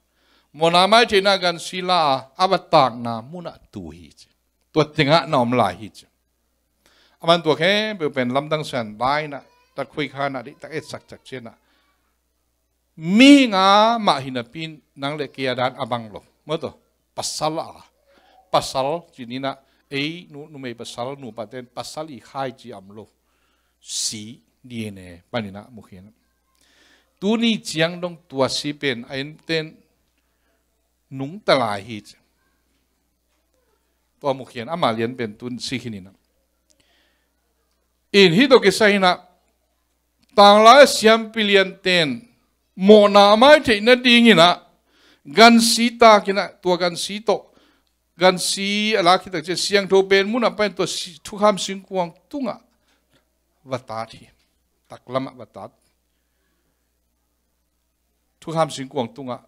Mawhna mai theihna gansi la a, a va takna munah tu hi ci. Tua tengah na om lai hi ci. Aman tua khempeuh pen lamdang san bai in a, tatkhuai khan a dih tak et sak tak ciang a. Mihing a mah hi napi in nang le kei a dan a bang lo. Maw tua, pasal a. Pasal ci ni in a, ei nu, numei pasal, nupa ten pasal i khai ci a om lo. Si, D N A, panin a mu khin a. Tuni ciang dong tua si pen a en ten nungta lai hi ci. Tua mu khin ama lian pen tun si khin in a. In hih tawh kisai in a, tanglai siampi lian ten mawhna a mai theih nading in a, gansi tak in a, tua gansi tawh, gansi a lak khit tak ciang siangtho pen munah pai in tua si-, thukham singkuang tungah va tat hi. Taklamah va tat. Thukham singkuang tungah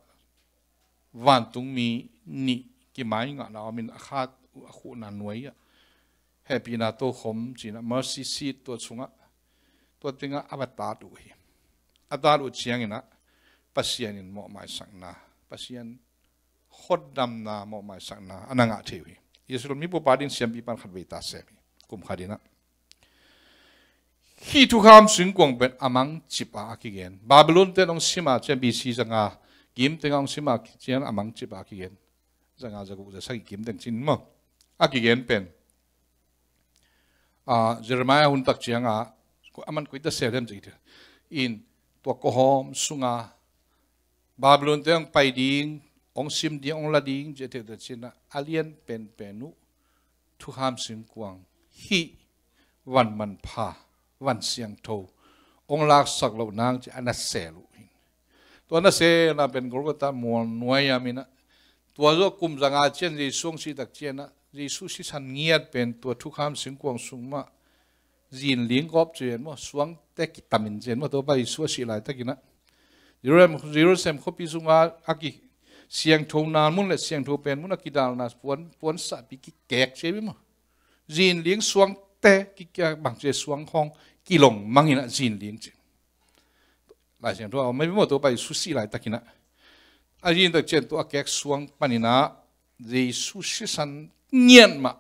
vantungmi nih kimai ngahna om in a khat uh a khuhna nuai ah hehpihna tokhom ci in a mercy seat tua sungah, tua tengah a va tat uh hi. A tat uh ciang in a Pasian in mawhmaisakna, Pasian hotdamna mawhmaisakna a na ngah thei uh hi. Israel mi pupa ding siampi pan khat vei ta sem hi. Kum khat in a. Hih thukham singkuang pen a mangcip a a kigen. Babylon ten hong sim a ciang B C zanga kim tengah hong sim a ciang a mangcip a a kigen. Zanga, zaguk, zasagih kim teng cin maw. A kigen pen. A, Jeremiah hun tak ciang a, aman koi ta sel hiam ci in tua kawhawm sunga Babylon te hong pai ding, hong sim ding, hong la ding ci a thei ta cin a, a lian penpen uh thukham singkuang hih van manpha, van siangtho hong laksak loh nang ci a na sel uh hi. Tua na selna pen Golgotha mual nuai a min a. Tua zawh kum zanga ciang Jesu hong sih tak ciang a, Jesu sisan ngiat pen tua thukham singkuang sung mah zinling gawp ci ven maw, suangte kitamin ci ven maw, Topa Jesu a sih laitakin a. Jerusalem, Jerusalem khuapi sunga a ki siangtho na mun le siangtho pen mun a kidalna puan, puan sahpi kikek ci ven maw. Zinling suang te, ki, ki, bangci suang khawng kilong mangin ah zin ding ci. Lai Siangtho ah om mai maw, Topa Jesu sih laitakin ah, a zin tak ciang tua a kek suang panin ah Jesu sisan ngiat mah,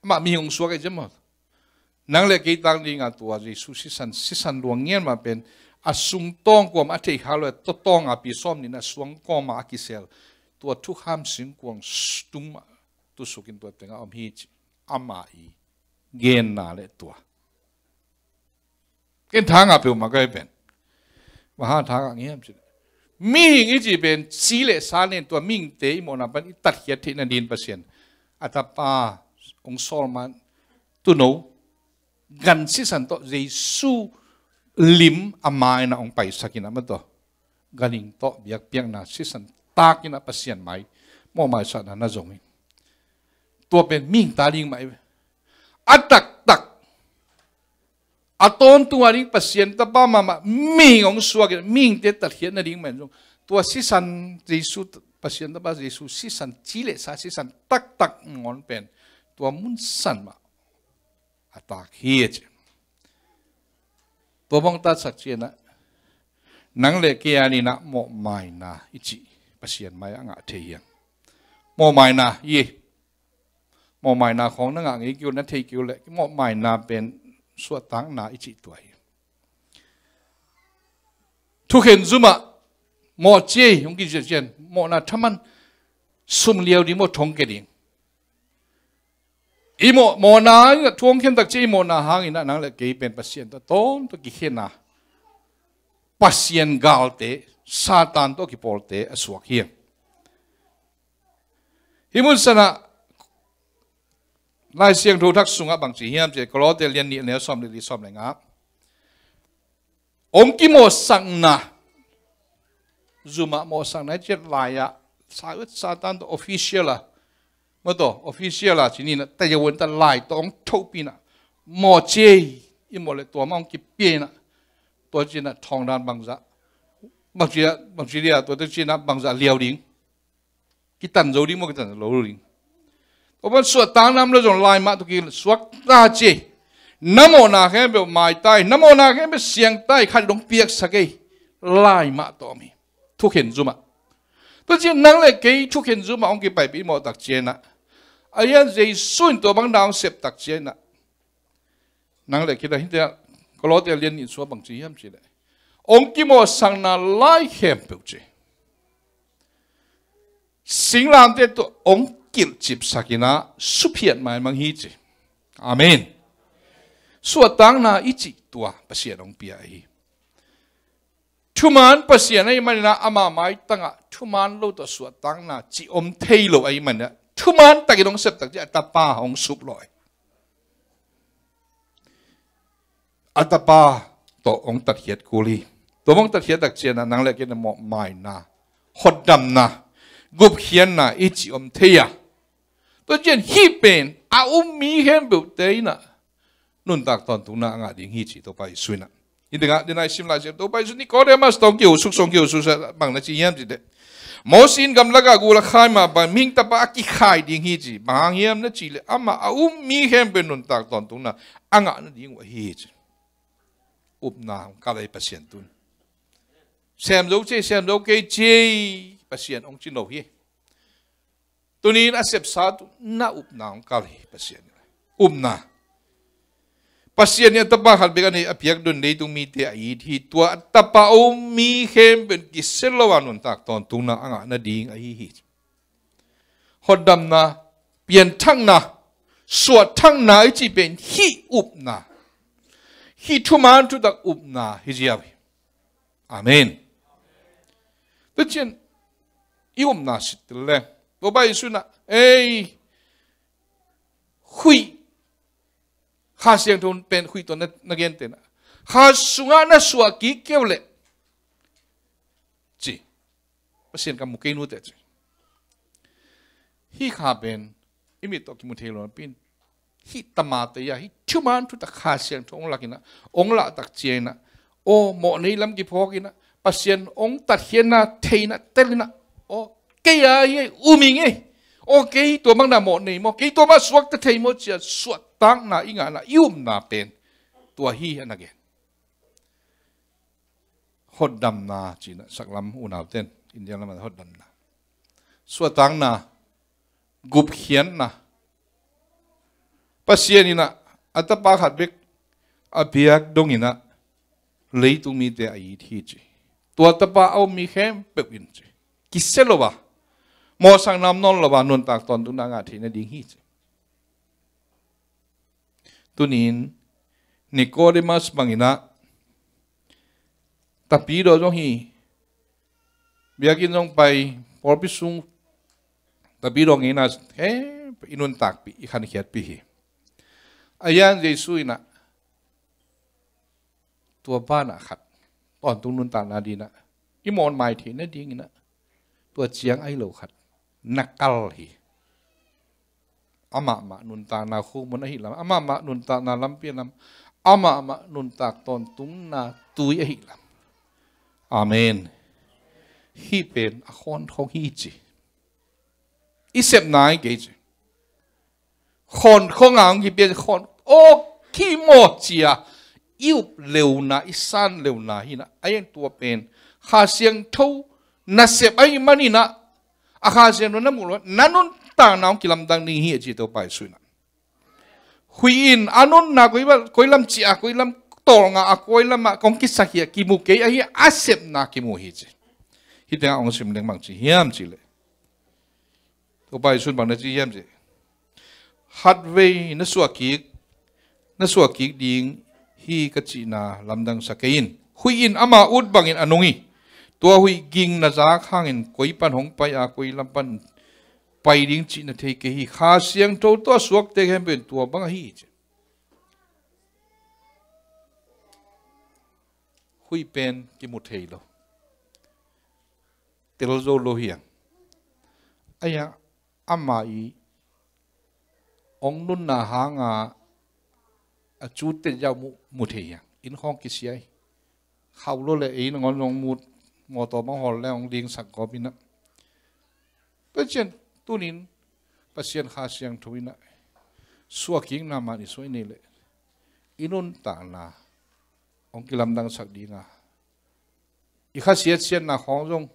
amah mihing hong suak ahi ciang maw, nang le kei tang dingah tua Jesu sisan, sisan luang ngiat mah pen a sung tawng kuamah a theih kha lo, a tawtawng a pi sawm nihna suang kawmah a kisel tua thukham singkuang tung mah tusukin tua tengah om hi ci. Ama i genna le tua ken thangah peuhmah ka hi pen. Bang hang thangah ngiam ci. Mihing i cih pen ci le sa nen, tua mihingte i mawhna pan i tatkhiat theih nadin Pasian a Tapa hong sawl man, tuuno, gan sisan tawh Jesu lim a mai-in ah hong paisakin ah maw, tua ganhing tawh biakpiakna sisan takin ah Pasian mai mawhmaisakna na zongin, tua pen mihing ta ding mah hi ve. A taktak a tawntung a ding Pasian Tapa mahmah mihing hong suakin mihingte tatkhiat nading mah in zong, tua sisan Jesu, Pasian Tapa Jesu sisan, ci le sa sisan taktak ngawn pen tua mun san mah a tak hi a ci. Tua bang taksak ciang ah nang le kei a dingin ah mawhmaina i cih Pasian mai-ah ngah thei hiam? Mawhmaina hi. Mawhmaina khawng na ngah ngei kei uh, na thei kei uh leh, mawhmaina pen suahtakna i cih tua hi. Thukhen zumah mawh ci ei hong kici ciang, mawhna thaman, sum liau ding maw, thong kia ding. I mawh, mawhna in ah thu hong khen tak ciang i mawhna hangin ah nang le kei pen Pasian tawh tawntung kikhen a, Pasian galte, Satan tawh kipawlte a suak hi. Hih mun san ah Lai Siangtho Thak sungah bangci hiam cih leh, Kolose lian nih, neu sawm le li, sawm le nga. Hong kimawhsakna, zumah mawhsakna i ciat lai-ah, sa-, Satan tawh official a, maw, tawh official a ci ni in ah, tayawanta lai tawh hong thohpih in ah, mawh ci ei, i mawh leh tua mah hong kipia in ah, tua ci in ah thawngdan bangzah, bangci a, bangci dia, tua tua ci in ah bangzah liau ding. Kitan zo ding maw, kitan zo lo ding. Tua pan suahtakna om leh zong lai mah tawh kisuak ta ci ei. Na mawhna khempeuh mai ta ei, na mawhna khempeuh siang ta ei, khat in hong piaksak ei. Lai mah tawh om hi. Thukhen zumah. Tua ciang nang le kei thukhen zumah hong kipaipih i mawh tak ciang ah, a hiang Jesu in tua bang dan hong sep tak ciang ah, nang le kei ta hi te ah, Kolose lian nih sungah bangci hiam cih leh, hong kimawhsakna lai khempeuh ci. Singlamteh tawh hong kilhcipsak in ah suphiat maimang hi ci. Amen. Suahtakna i cih tua Pasian hong pia ahi. Thuman Pasian ahih manin ah ama maitangah thuman lo tawh suahtakna cih om thei lo ahih manin ah, thuman takin hong sep tak ciang a Tapa hong suplawh hi. A Tapa tawh hong tatkhiat kul hi. Tua hong tatkhiat tak ciang ah nang le kei in ah mawhmaina, hotdamna, gupkhiatna i cih om thei a, tua ciang hih pen a um mi khempeuhte in ah nuntak tawntungna a ngah ding hi ci Topa Jesu in ah. Hih tengah, dena i sim Lai Siangtho, Topa Jesu in Nikodemus tawh hong kihuhsuk, hong kihuhsuk sa bang na ci hiam cih leh, Moses in gamlakah gul a khai mah bang mihing Tapa a kikhai ding hi ci. Bang hang hiam na cih leh, amah a um mi khempeuh nuntak tawntungna a ngah nading uh ahi hi ci. Upna hong kal ahi Pasian tun. Sem zo ci ei, sem zo kei ci ei, Pasian hong ci no hi. Tuni in a sepsa tawh na upna hong kal hi Pasian. Upna. Pasian in a Tapa khat bek a nei, a piakdon leitung mite a it hi. Tua a Tapa a um mi khempeuh in kisia lo a nuntak tawntungna a ngah nading ahi hi. Hotdamna, pianthakna, suahthakna i cih pen hih upna, hih thuman thutak upna hi ziau hi. Amen. Tua ciang i upna sit tel leng, Topa Jesu in ah, ei, huih, Kha Siangtho pen huih tawh na, na gentehna, kha sungah na suah kik kei uh leh, ci. Pasian ka mu kei nu teh ci. Hih kha pen i mit tawh kimu thei lo napi in, hih tamate ah hih thuman thutak Kha Siangtho hong lak in ah, hong lah tak ciang in ah, aw, mawh nei lam kiphawk in ah, Pasian hong tatkhiatna theihna tel in ah, aw, kei a hi ei, um ing ei, Aw, kei tua bang na mawh nei maw, kei tua bang suakta thei maw ci-a suahtakna i ngahna, i upna pen tua hi a na gen. Hotdamna ci-in ah saklam unauten India lamah hotdamna, suahtakna, gupkhiatna. Pasian in ah a tapa khat bek a biak dongin ah leitung mite a it hi ci. Tua tapa a um mi khempeuh in ci, kisia lo a, mawhsakna om nawn lo a nuntak tawntungna ngah theih nading hi ci. Tuni-in Nicodemus bangin ah tapidaw zong hi, biakinn zong pai, pawlpi sung tapidaw ngeina, he, i nuntakpih, i khankhiatpih hi. A hiang Jesu in ah tua banah khat, tawntung nuntakna dingin ah i mawn mai theih nadingin ah tua ciang ahi lo khat na kal hi. Amahmah nuntakna khukmun ahih lam, amahmah nuntakna lampi lam, amahmah nuntak tawntungna tui ahih lam. Amen. Hih pen a khawnkhong hi ci. I sepna hi kei ci. Khawnkhong a hong kipia, khawn, aw, khi maw ci-a i up leuna, i san leuna hi-in ah, a hiang tua pen Kha Siangtho nasep ahih manin ah, a Kha Siangtho na muh lo, na nuntakna hong kilamdang ding hi a ci Topa Jesu in ah. Huih in a nunna koi lam, koi lam ci-a, koi lam tawlnga a, koi lamah kong kisak hi a kimu kei, ahi a sepna kimu hi ci. Hih tengah hong sim leng bang ci hiam cih leh, Topa Jesu in bang na ci hiam cih leh, khatvei na suah kik, na suah kik ding hi ka cihna lamdang sa kei in. Huih in ama ut bangin a nung hi. Tua huih ging na zak hangin koi pan hong pai a, koi lam pan pai ding cih na thei kei hi. Kha Siangtho tawh a suakte khempeuh in tua bang ahi hi ci. Huih pen kimu thei lo, tel zo lo hi hang. Ahi hang ama i hong nunna hanga a cu tel ziau mu, mu thei hi hang. Inn khawng kisia hi. Khauh lo le ei nangawn zong mut, mawtaw bang hawl le hong dingsak gawp in ah. Tua ciang tuni-in Pasian Kha Siangtho in ah suah kikna man i suah i neih leh i nuntakna hong kilamdangsak ding a, i khasiatsiatna khawng zong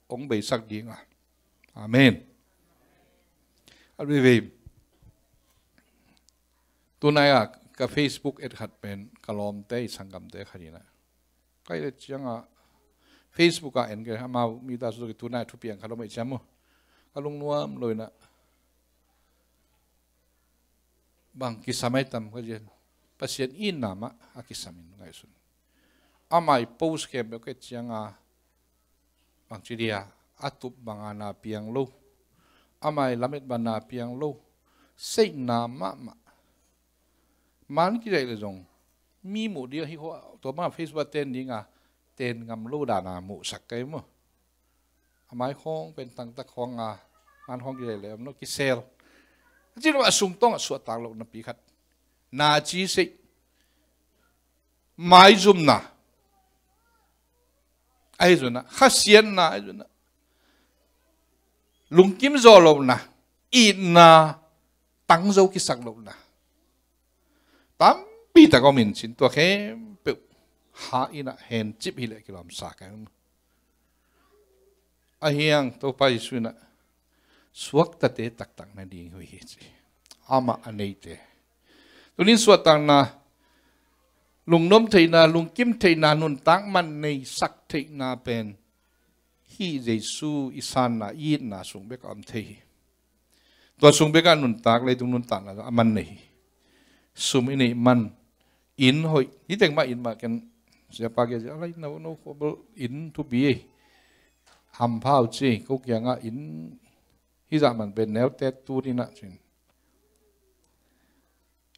hong beisak ding a. Amen. A veivei tunai-a ka Facebook et khat pen ka lawmte i sanggamte khat in ah, ka et ciangah Facebook ah en kei, amau mi ta suk tunai thupiang khat om ei ciam uh. Ka lungnuam lo in ah, bang kisam ai tam ka cian, Pasian itna mah a kisam in ngaihsun. Amah i post khempeuh ka et ciangah, bang ci dia, a tup banga na piang lo, amah i lamet banga na piang lo, seihna mahmah. Man kizaih le zong mi muh dia hi khua, tua banga Facebook a ten dinga ten ngam lo dana muhsak kei maw. A mai khawng pen tangtak khawng a, man khawng kizaih le om lo, kisel. Ci lo a sungtawng a suahtak lo napi khat, na ci seih, maizumna ahi zunah, khasiatna ahi zunah, lungkim zawh lohna, itna tangzo kisak lohna tampi tak om in cin, tua khempeuh ha in ah hencip hi leh kilawmsa ka hi. Ahi hang Topa Jesu in ah suaktate taktak nading uh hi ci. Amah a neite. Tunin suahtakna, lungnuam theihna, lungkim theihna, nuntak man neisak theihna pen hih Jesu i sanna, i itna sung bek a om thei hi. Tua sung bek a nuntak, leitung nuntakna a man nei hi. Sum i neih man, inn hoih, hi teng mah inn mah ken, siapa kia a lai no no khua bel inn thupi ei. Hampha uh ci, ko kiangah inn hizah man pen neute tut in ah cin.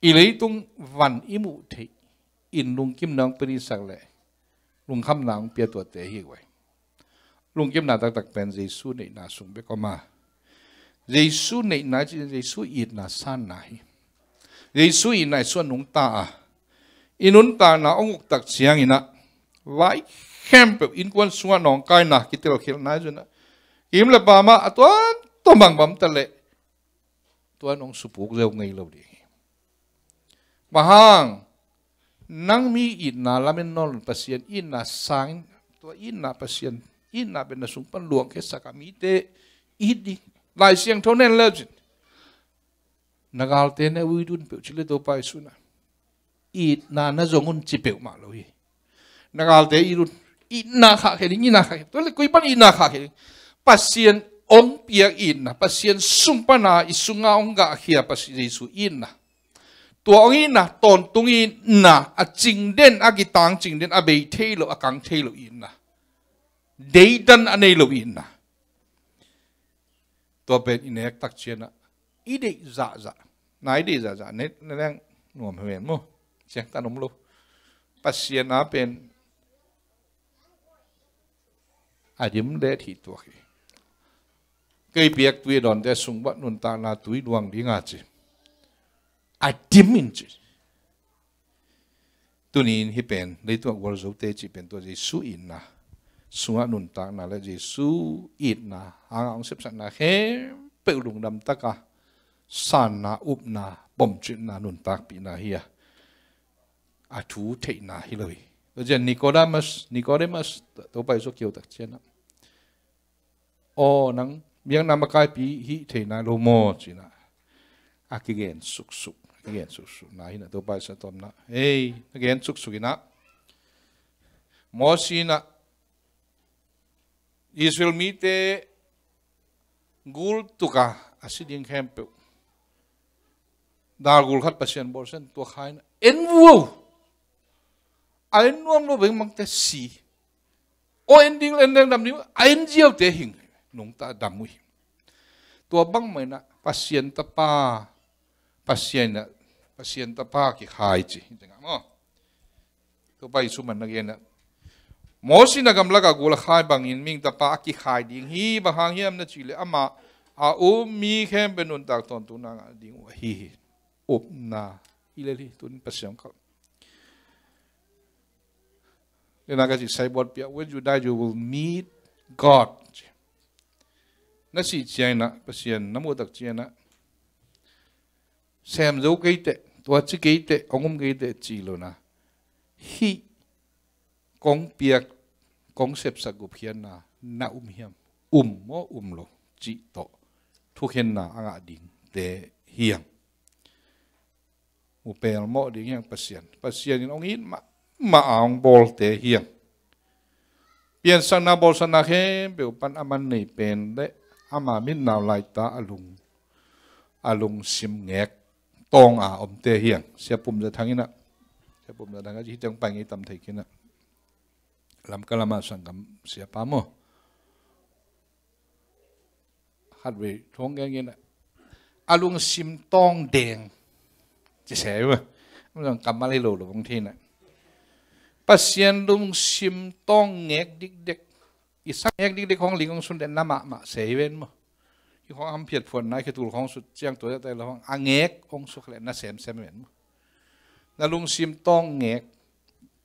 I leitung van i muh theih in lungkimna hong pia dingsak leh lungkhamna hong pia tuate hi guai. Lungkimna taktak pen Jesu neihna sung bek om a, Jesu neihna ci, Jesu itna sanna hi. Jesu itna i suah nungta a, i nuntakna hong uktak ciangin ah vai khempeuh, innkuan sungah nawngkaina, kitelkhialhna hi zunah, kim le pam ah a tuamtuam bang bamta leh tua in hong supuk zo ngei lo ding hi. Bang hang, nang mi itna lamen nawn lo, Pasian itna sangin, tua itna Pasian itna pen na sung pan luangkhiasak a mite it ding. Lai Siangtho na en le cin, na galte na it un peuh ci le Topa Jesu in ah, itna na zong un ci peuhmah lo hi. Na galte it un, itna khahkhia ding, itna khahkhia. Tua le koi pan itna khahkhia ding? Pasian hong piak itna, Pasian sung pan a i sunga hong gahkhia Pasian Jesu itna. Tua hong itna, tawntung itna, a cingden, a kitang cingden, a bei thei lo, a kang thei lo itna. Deidan a nei lo itna. Tua pen i nek tak ciangin ah, i deih zahzah, na i deih zahzah, ne, ne leng nuam hi ven maw. Ciangtan om lo. Pasian a pen a dim let hi tuak hi. Kei piak tui a dawnte sung bang nuntakna tui luang ding a ci. A dim in ci. Tuni in hih pen, leitung a gualzote cih pen tua Jesu itna sungah nuntakna le Jesu itna hangah hong sepsakna khempeuh lungdam taka sanna, upna, bomcitna, nuntakpihna hi a, a thu theihna hi lo hi. Tua ciang Nicodemus, Nicodemus, Topa Jesu a kio tak ciangin ah, aw, nang biakna makaipi hih thei nai lo maw, ci-in ah a kigen suksuk, a kigen suksukna hi-in ah Topa Jesu in a tawpna, ei, na gen suksuk in ah, Moses in ah Israel mite gul tuk a, a si ding khempeuh, dal gul khat Pasian bawlsia in tua khai in ah en vuau. A en nuam lo bengmangte si. Aw, en ding, en ding dam ding, a en ziaute hing, nungta dam uh hi. Tua bangmah in ah Pasian Tapa, Pasian in ah, Pasian Tapa kikhai ci hi tengah maw. Topa Jesu in na gen ah, Moses in a gamlak a gul a khai bangin mihing Tapa a kikhai ding hi. Bang hang hiam na cih leh amah a um mi khempeuh nuntak tawntungna ngah ding uh ahi hi. Upna hi lel hi, tun Pasian kal. Lena ka cih signboard pia, when you die, you will meet God. Na sih ciangin ah, Pasian na muh tak ciangin ah, sem zo kei teh, tua ci kei teh, hong um kei teh, ci lo in ah, hih kong piak, kong sepsak gupkhiatna na um hiam? Um maw, um lo, cih tawh thukhenna a ngah dingte hi hang. Mu pelmawh ding hi hang Pasian. Pasian in hong it mahmah a hong bawlte hi hang. Piansakna, bawlsakna khempeuh pan a man nei pen le ama mitnau laita a lung, a lungsim ngek tawng a omte hi hang. Sia Pum Za Thang in ah, Sia Pum Za Thang a ci hi teng pai ngei tam thei khin ah, Lamka lam a sanggam siapa maw, khatvei thu hong gen in ah, a lungsim tawng deng ci se uh a, kammal hi lo lo hong thei in ah, Pasian lungsim tawng ngek dikdek. I sa ngek dikdek khawng ling hong sut leh na mahmah se hi ven maw. I khawng a hamphiat phuanna, i khetul khawng sut ciang tua zahta i lo khawng a ngek hong suk leh na semsem hi ven maw. Na lungsim tawng ngek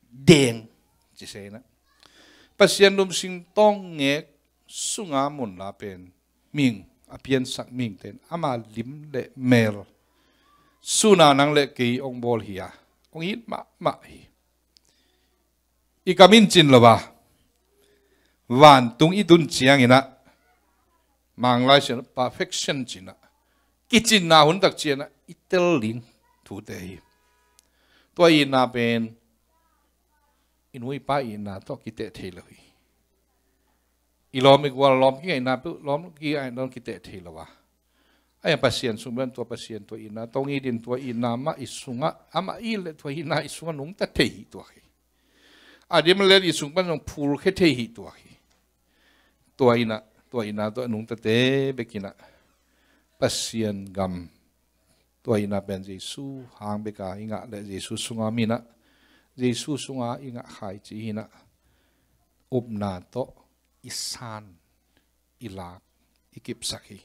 deng ci se in ah, Pasian lungsim tawng ngek sunga munla pen mihing, a piansak mihingte in ama lim le mel, sun a nang le kei hong bawl hi a, hong it mahmah hi. I kam in cin lo a, vantung i tun ciangin ah, Mang Lai Siangtho in ah perfection ci-in ah, kicinna hun tak ciangin ah i tel ding thute hi. Tua itna pen i nu i pa itna tawh kiteh thei lo hi. I lawm i gual, lawm kingaihna peuh, lawm kingaihna tawh kiteh thei lo a, a, Pasian sung bang tua Pasian tua itna tawh hong it in, tua itna mah i sungah, amah it leh tua itna i sungah nungta thei hi tuak hi. A dim le let i sung pan zong phulkhia thei hi tuak hi. Tua in ah, tua itna tawh nungtate bek in ah, Pasian gam, tua itna pen Jesu hang bek a i ngah leh Jesu sunga om in ah, Jesu sunga i ngah khaici hi in ah, upna tawh i san, i lak, i kipsak hi.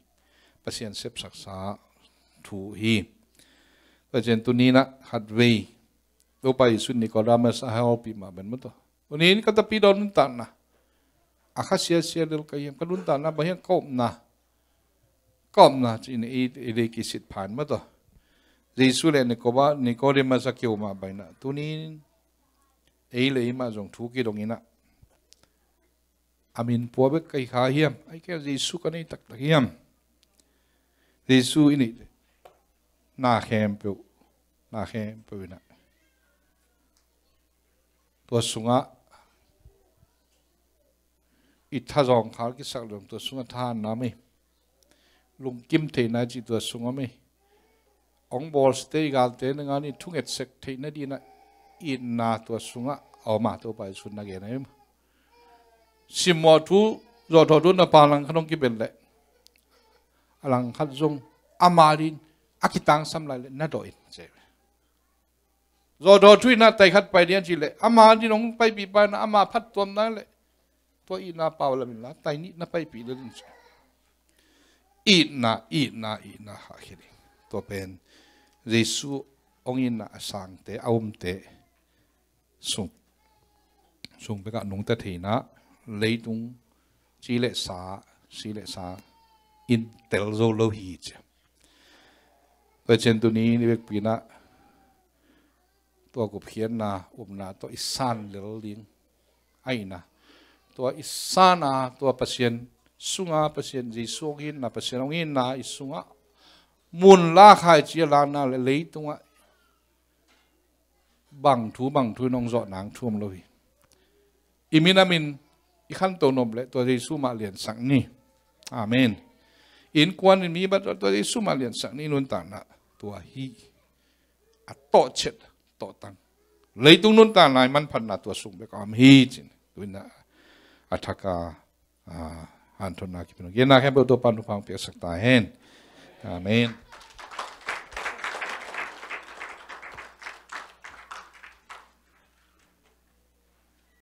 Pasian sepsaksa thu hi. Tua ciang tuni in ah khatvei Topa Jesu in Nicodemus a hopih mah bang maw, tua, tuni in ka tapidaw nuntakna, a kha siasia lel ka hiam? Ka nuntakna bang hiam? Ka upna, Kawmna ci-in i, i lei kisit phan mah tawh. Jesu le Nikoba-, Nikodemus a kiho mah bangin ah, tuni-in ei le ei mah zong thu kidong in ah, a min pua bek ka hi kha hiam? Ahih kei leh Jesu ka nei taktak hiam? Jesu in ah na khempeuh, na khempeuh in ah, tua sungah i thazawng khal kisak leng tua sungah thahatna om hi. Lungkim theihna cih tua sungah om hi. Hong bawlsiate i galte nangawn i thunget sek theihna dingin ah itna tua sungah a om a, Topa Jesu'n na gen ahi maw. Simmawh thu, zawhthawh thu na pang langkhat hong kibel leh, a langkhat zong ama dingin a kitangsam lai leh na dawh in ci. Zawhthawh thu in ah tai khat pai ding a cih leh, ama dingin hong paipih pa in ah ama phattuamna leh, tua itna pau lam inla tai nih na paipih lel in ci. Itna, itna, itna hahkhia ding. Tua pen Jesu hong itna a sangte, a umte sung, sung bekah nungta theihna, leitung ci le sa, si le sa in tel zo lo hi ci. Tua ciang tuni-in i vekpi-in ah tua gupkhiatna, upna tawh i san lel ding ahihna, tua i san a, tua Pasian sunga Pasian, Jesu hong itna, Pasian hong itna i sungah mun la khai ci a, lanna le leitungah bang thu bang thu in hong zawh nang thu om lo hi. I min a min i khanto nop leh tua Jesu mah liansak ni. Amen. Innkuan in mi bat tua Jesu mah liansak ni, nuntakna tua hi. A tawh ciat, tawh tang. Leitung nuntakna i manphatna tua sung bek a om hi ci-in, tu-in ah a thak a, a, hanthotna kipia nuam ing. Gen na khempeuh Topa'n thupha hong piaksak ta hen. Amen.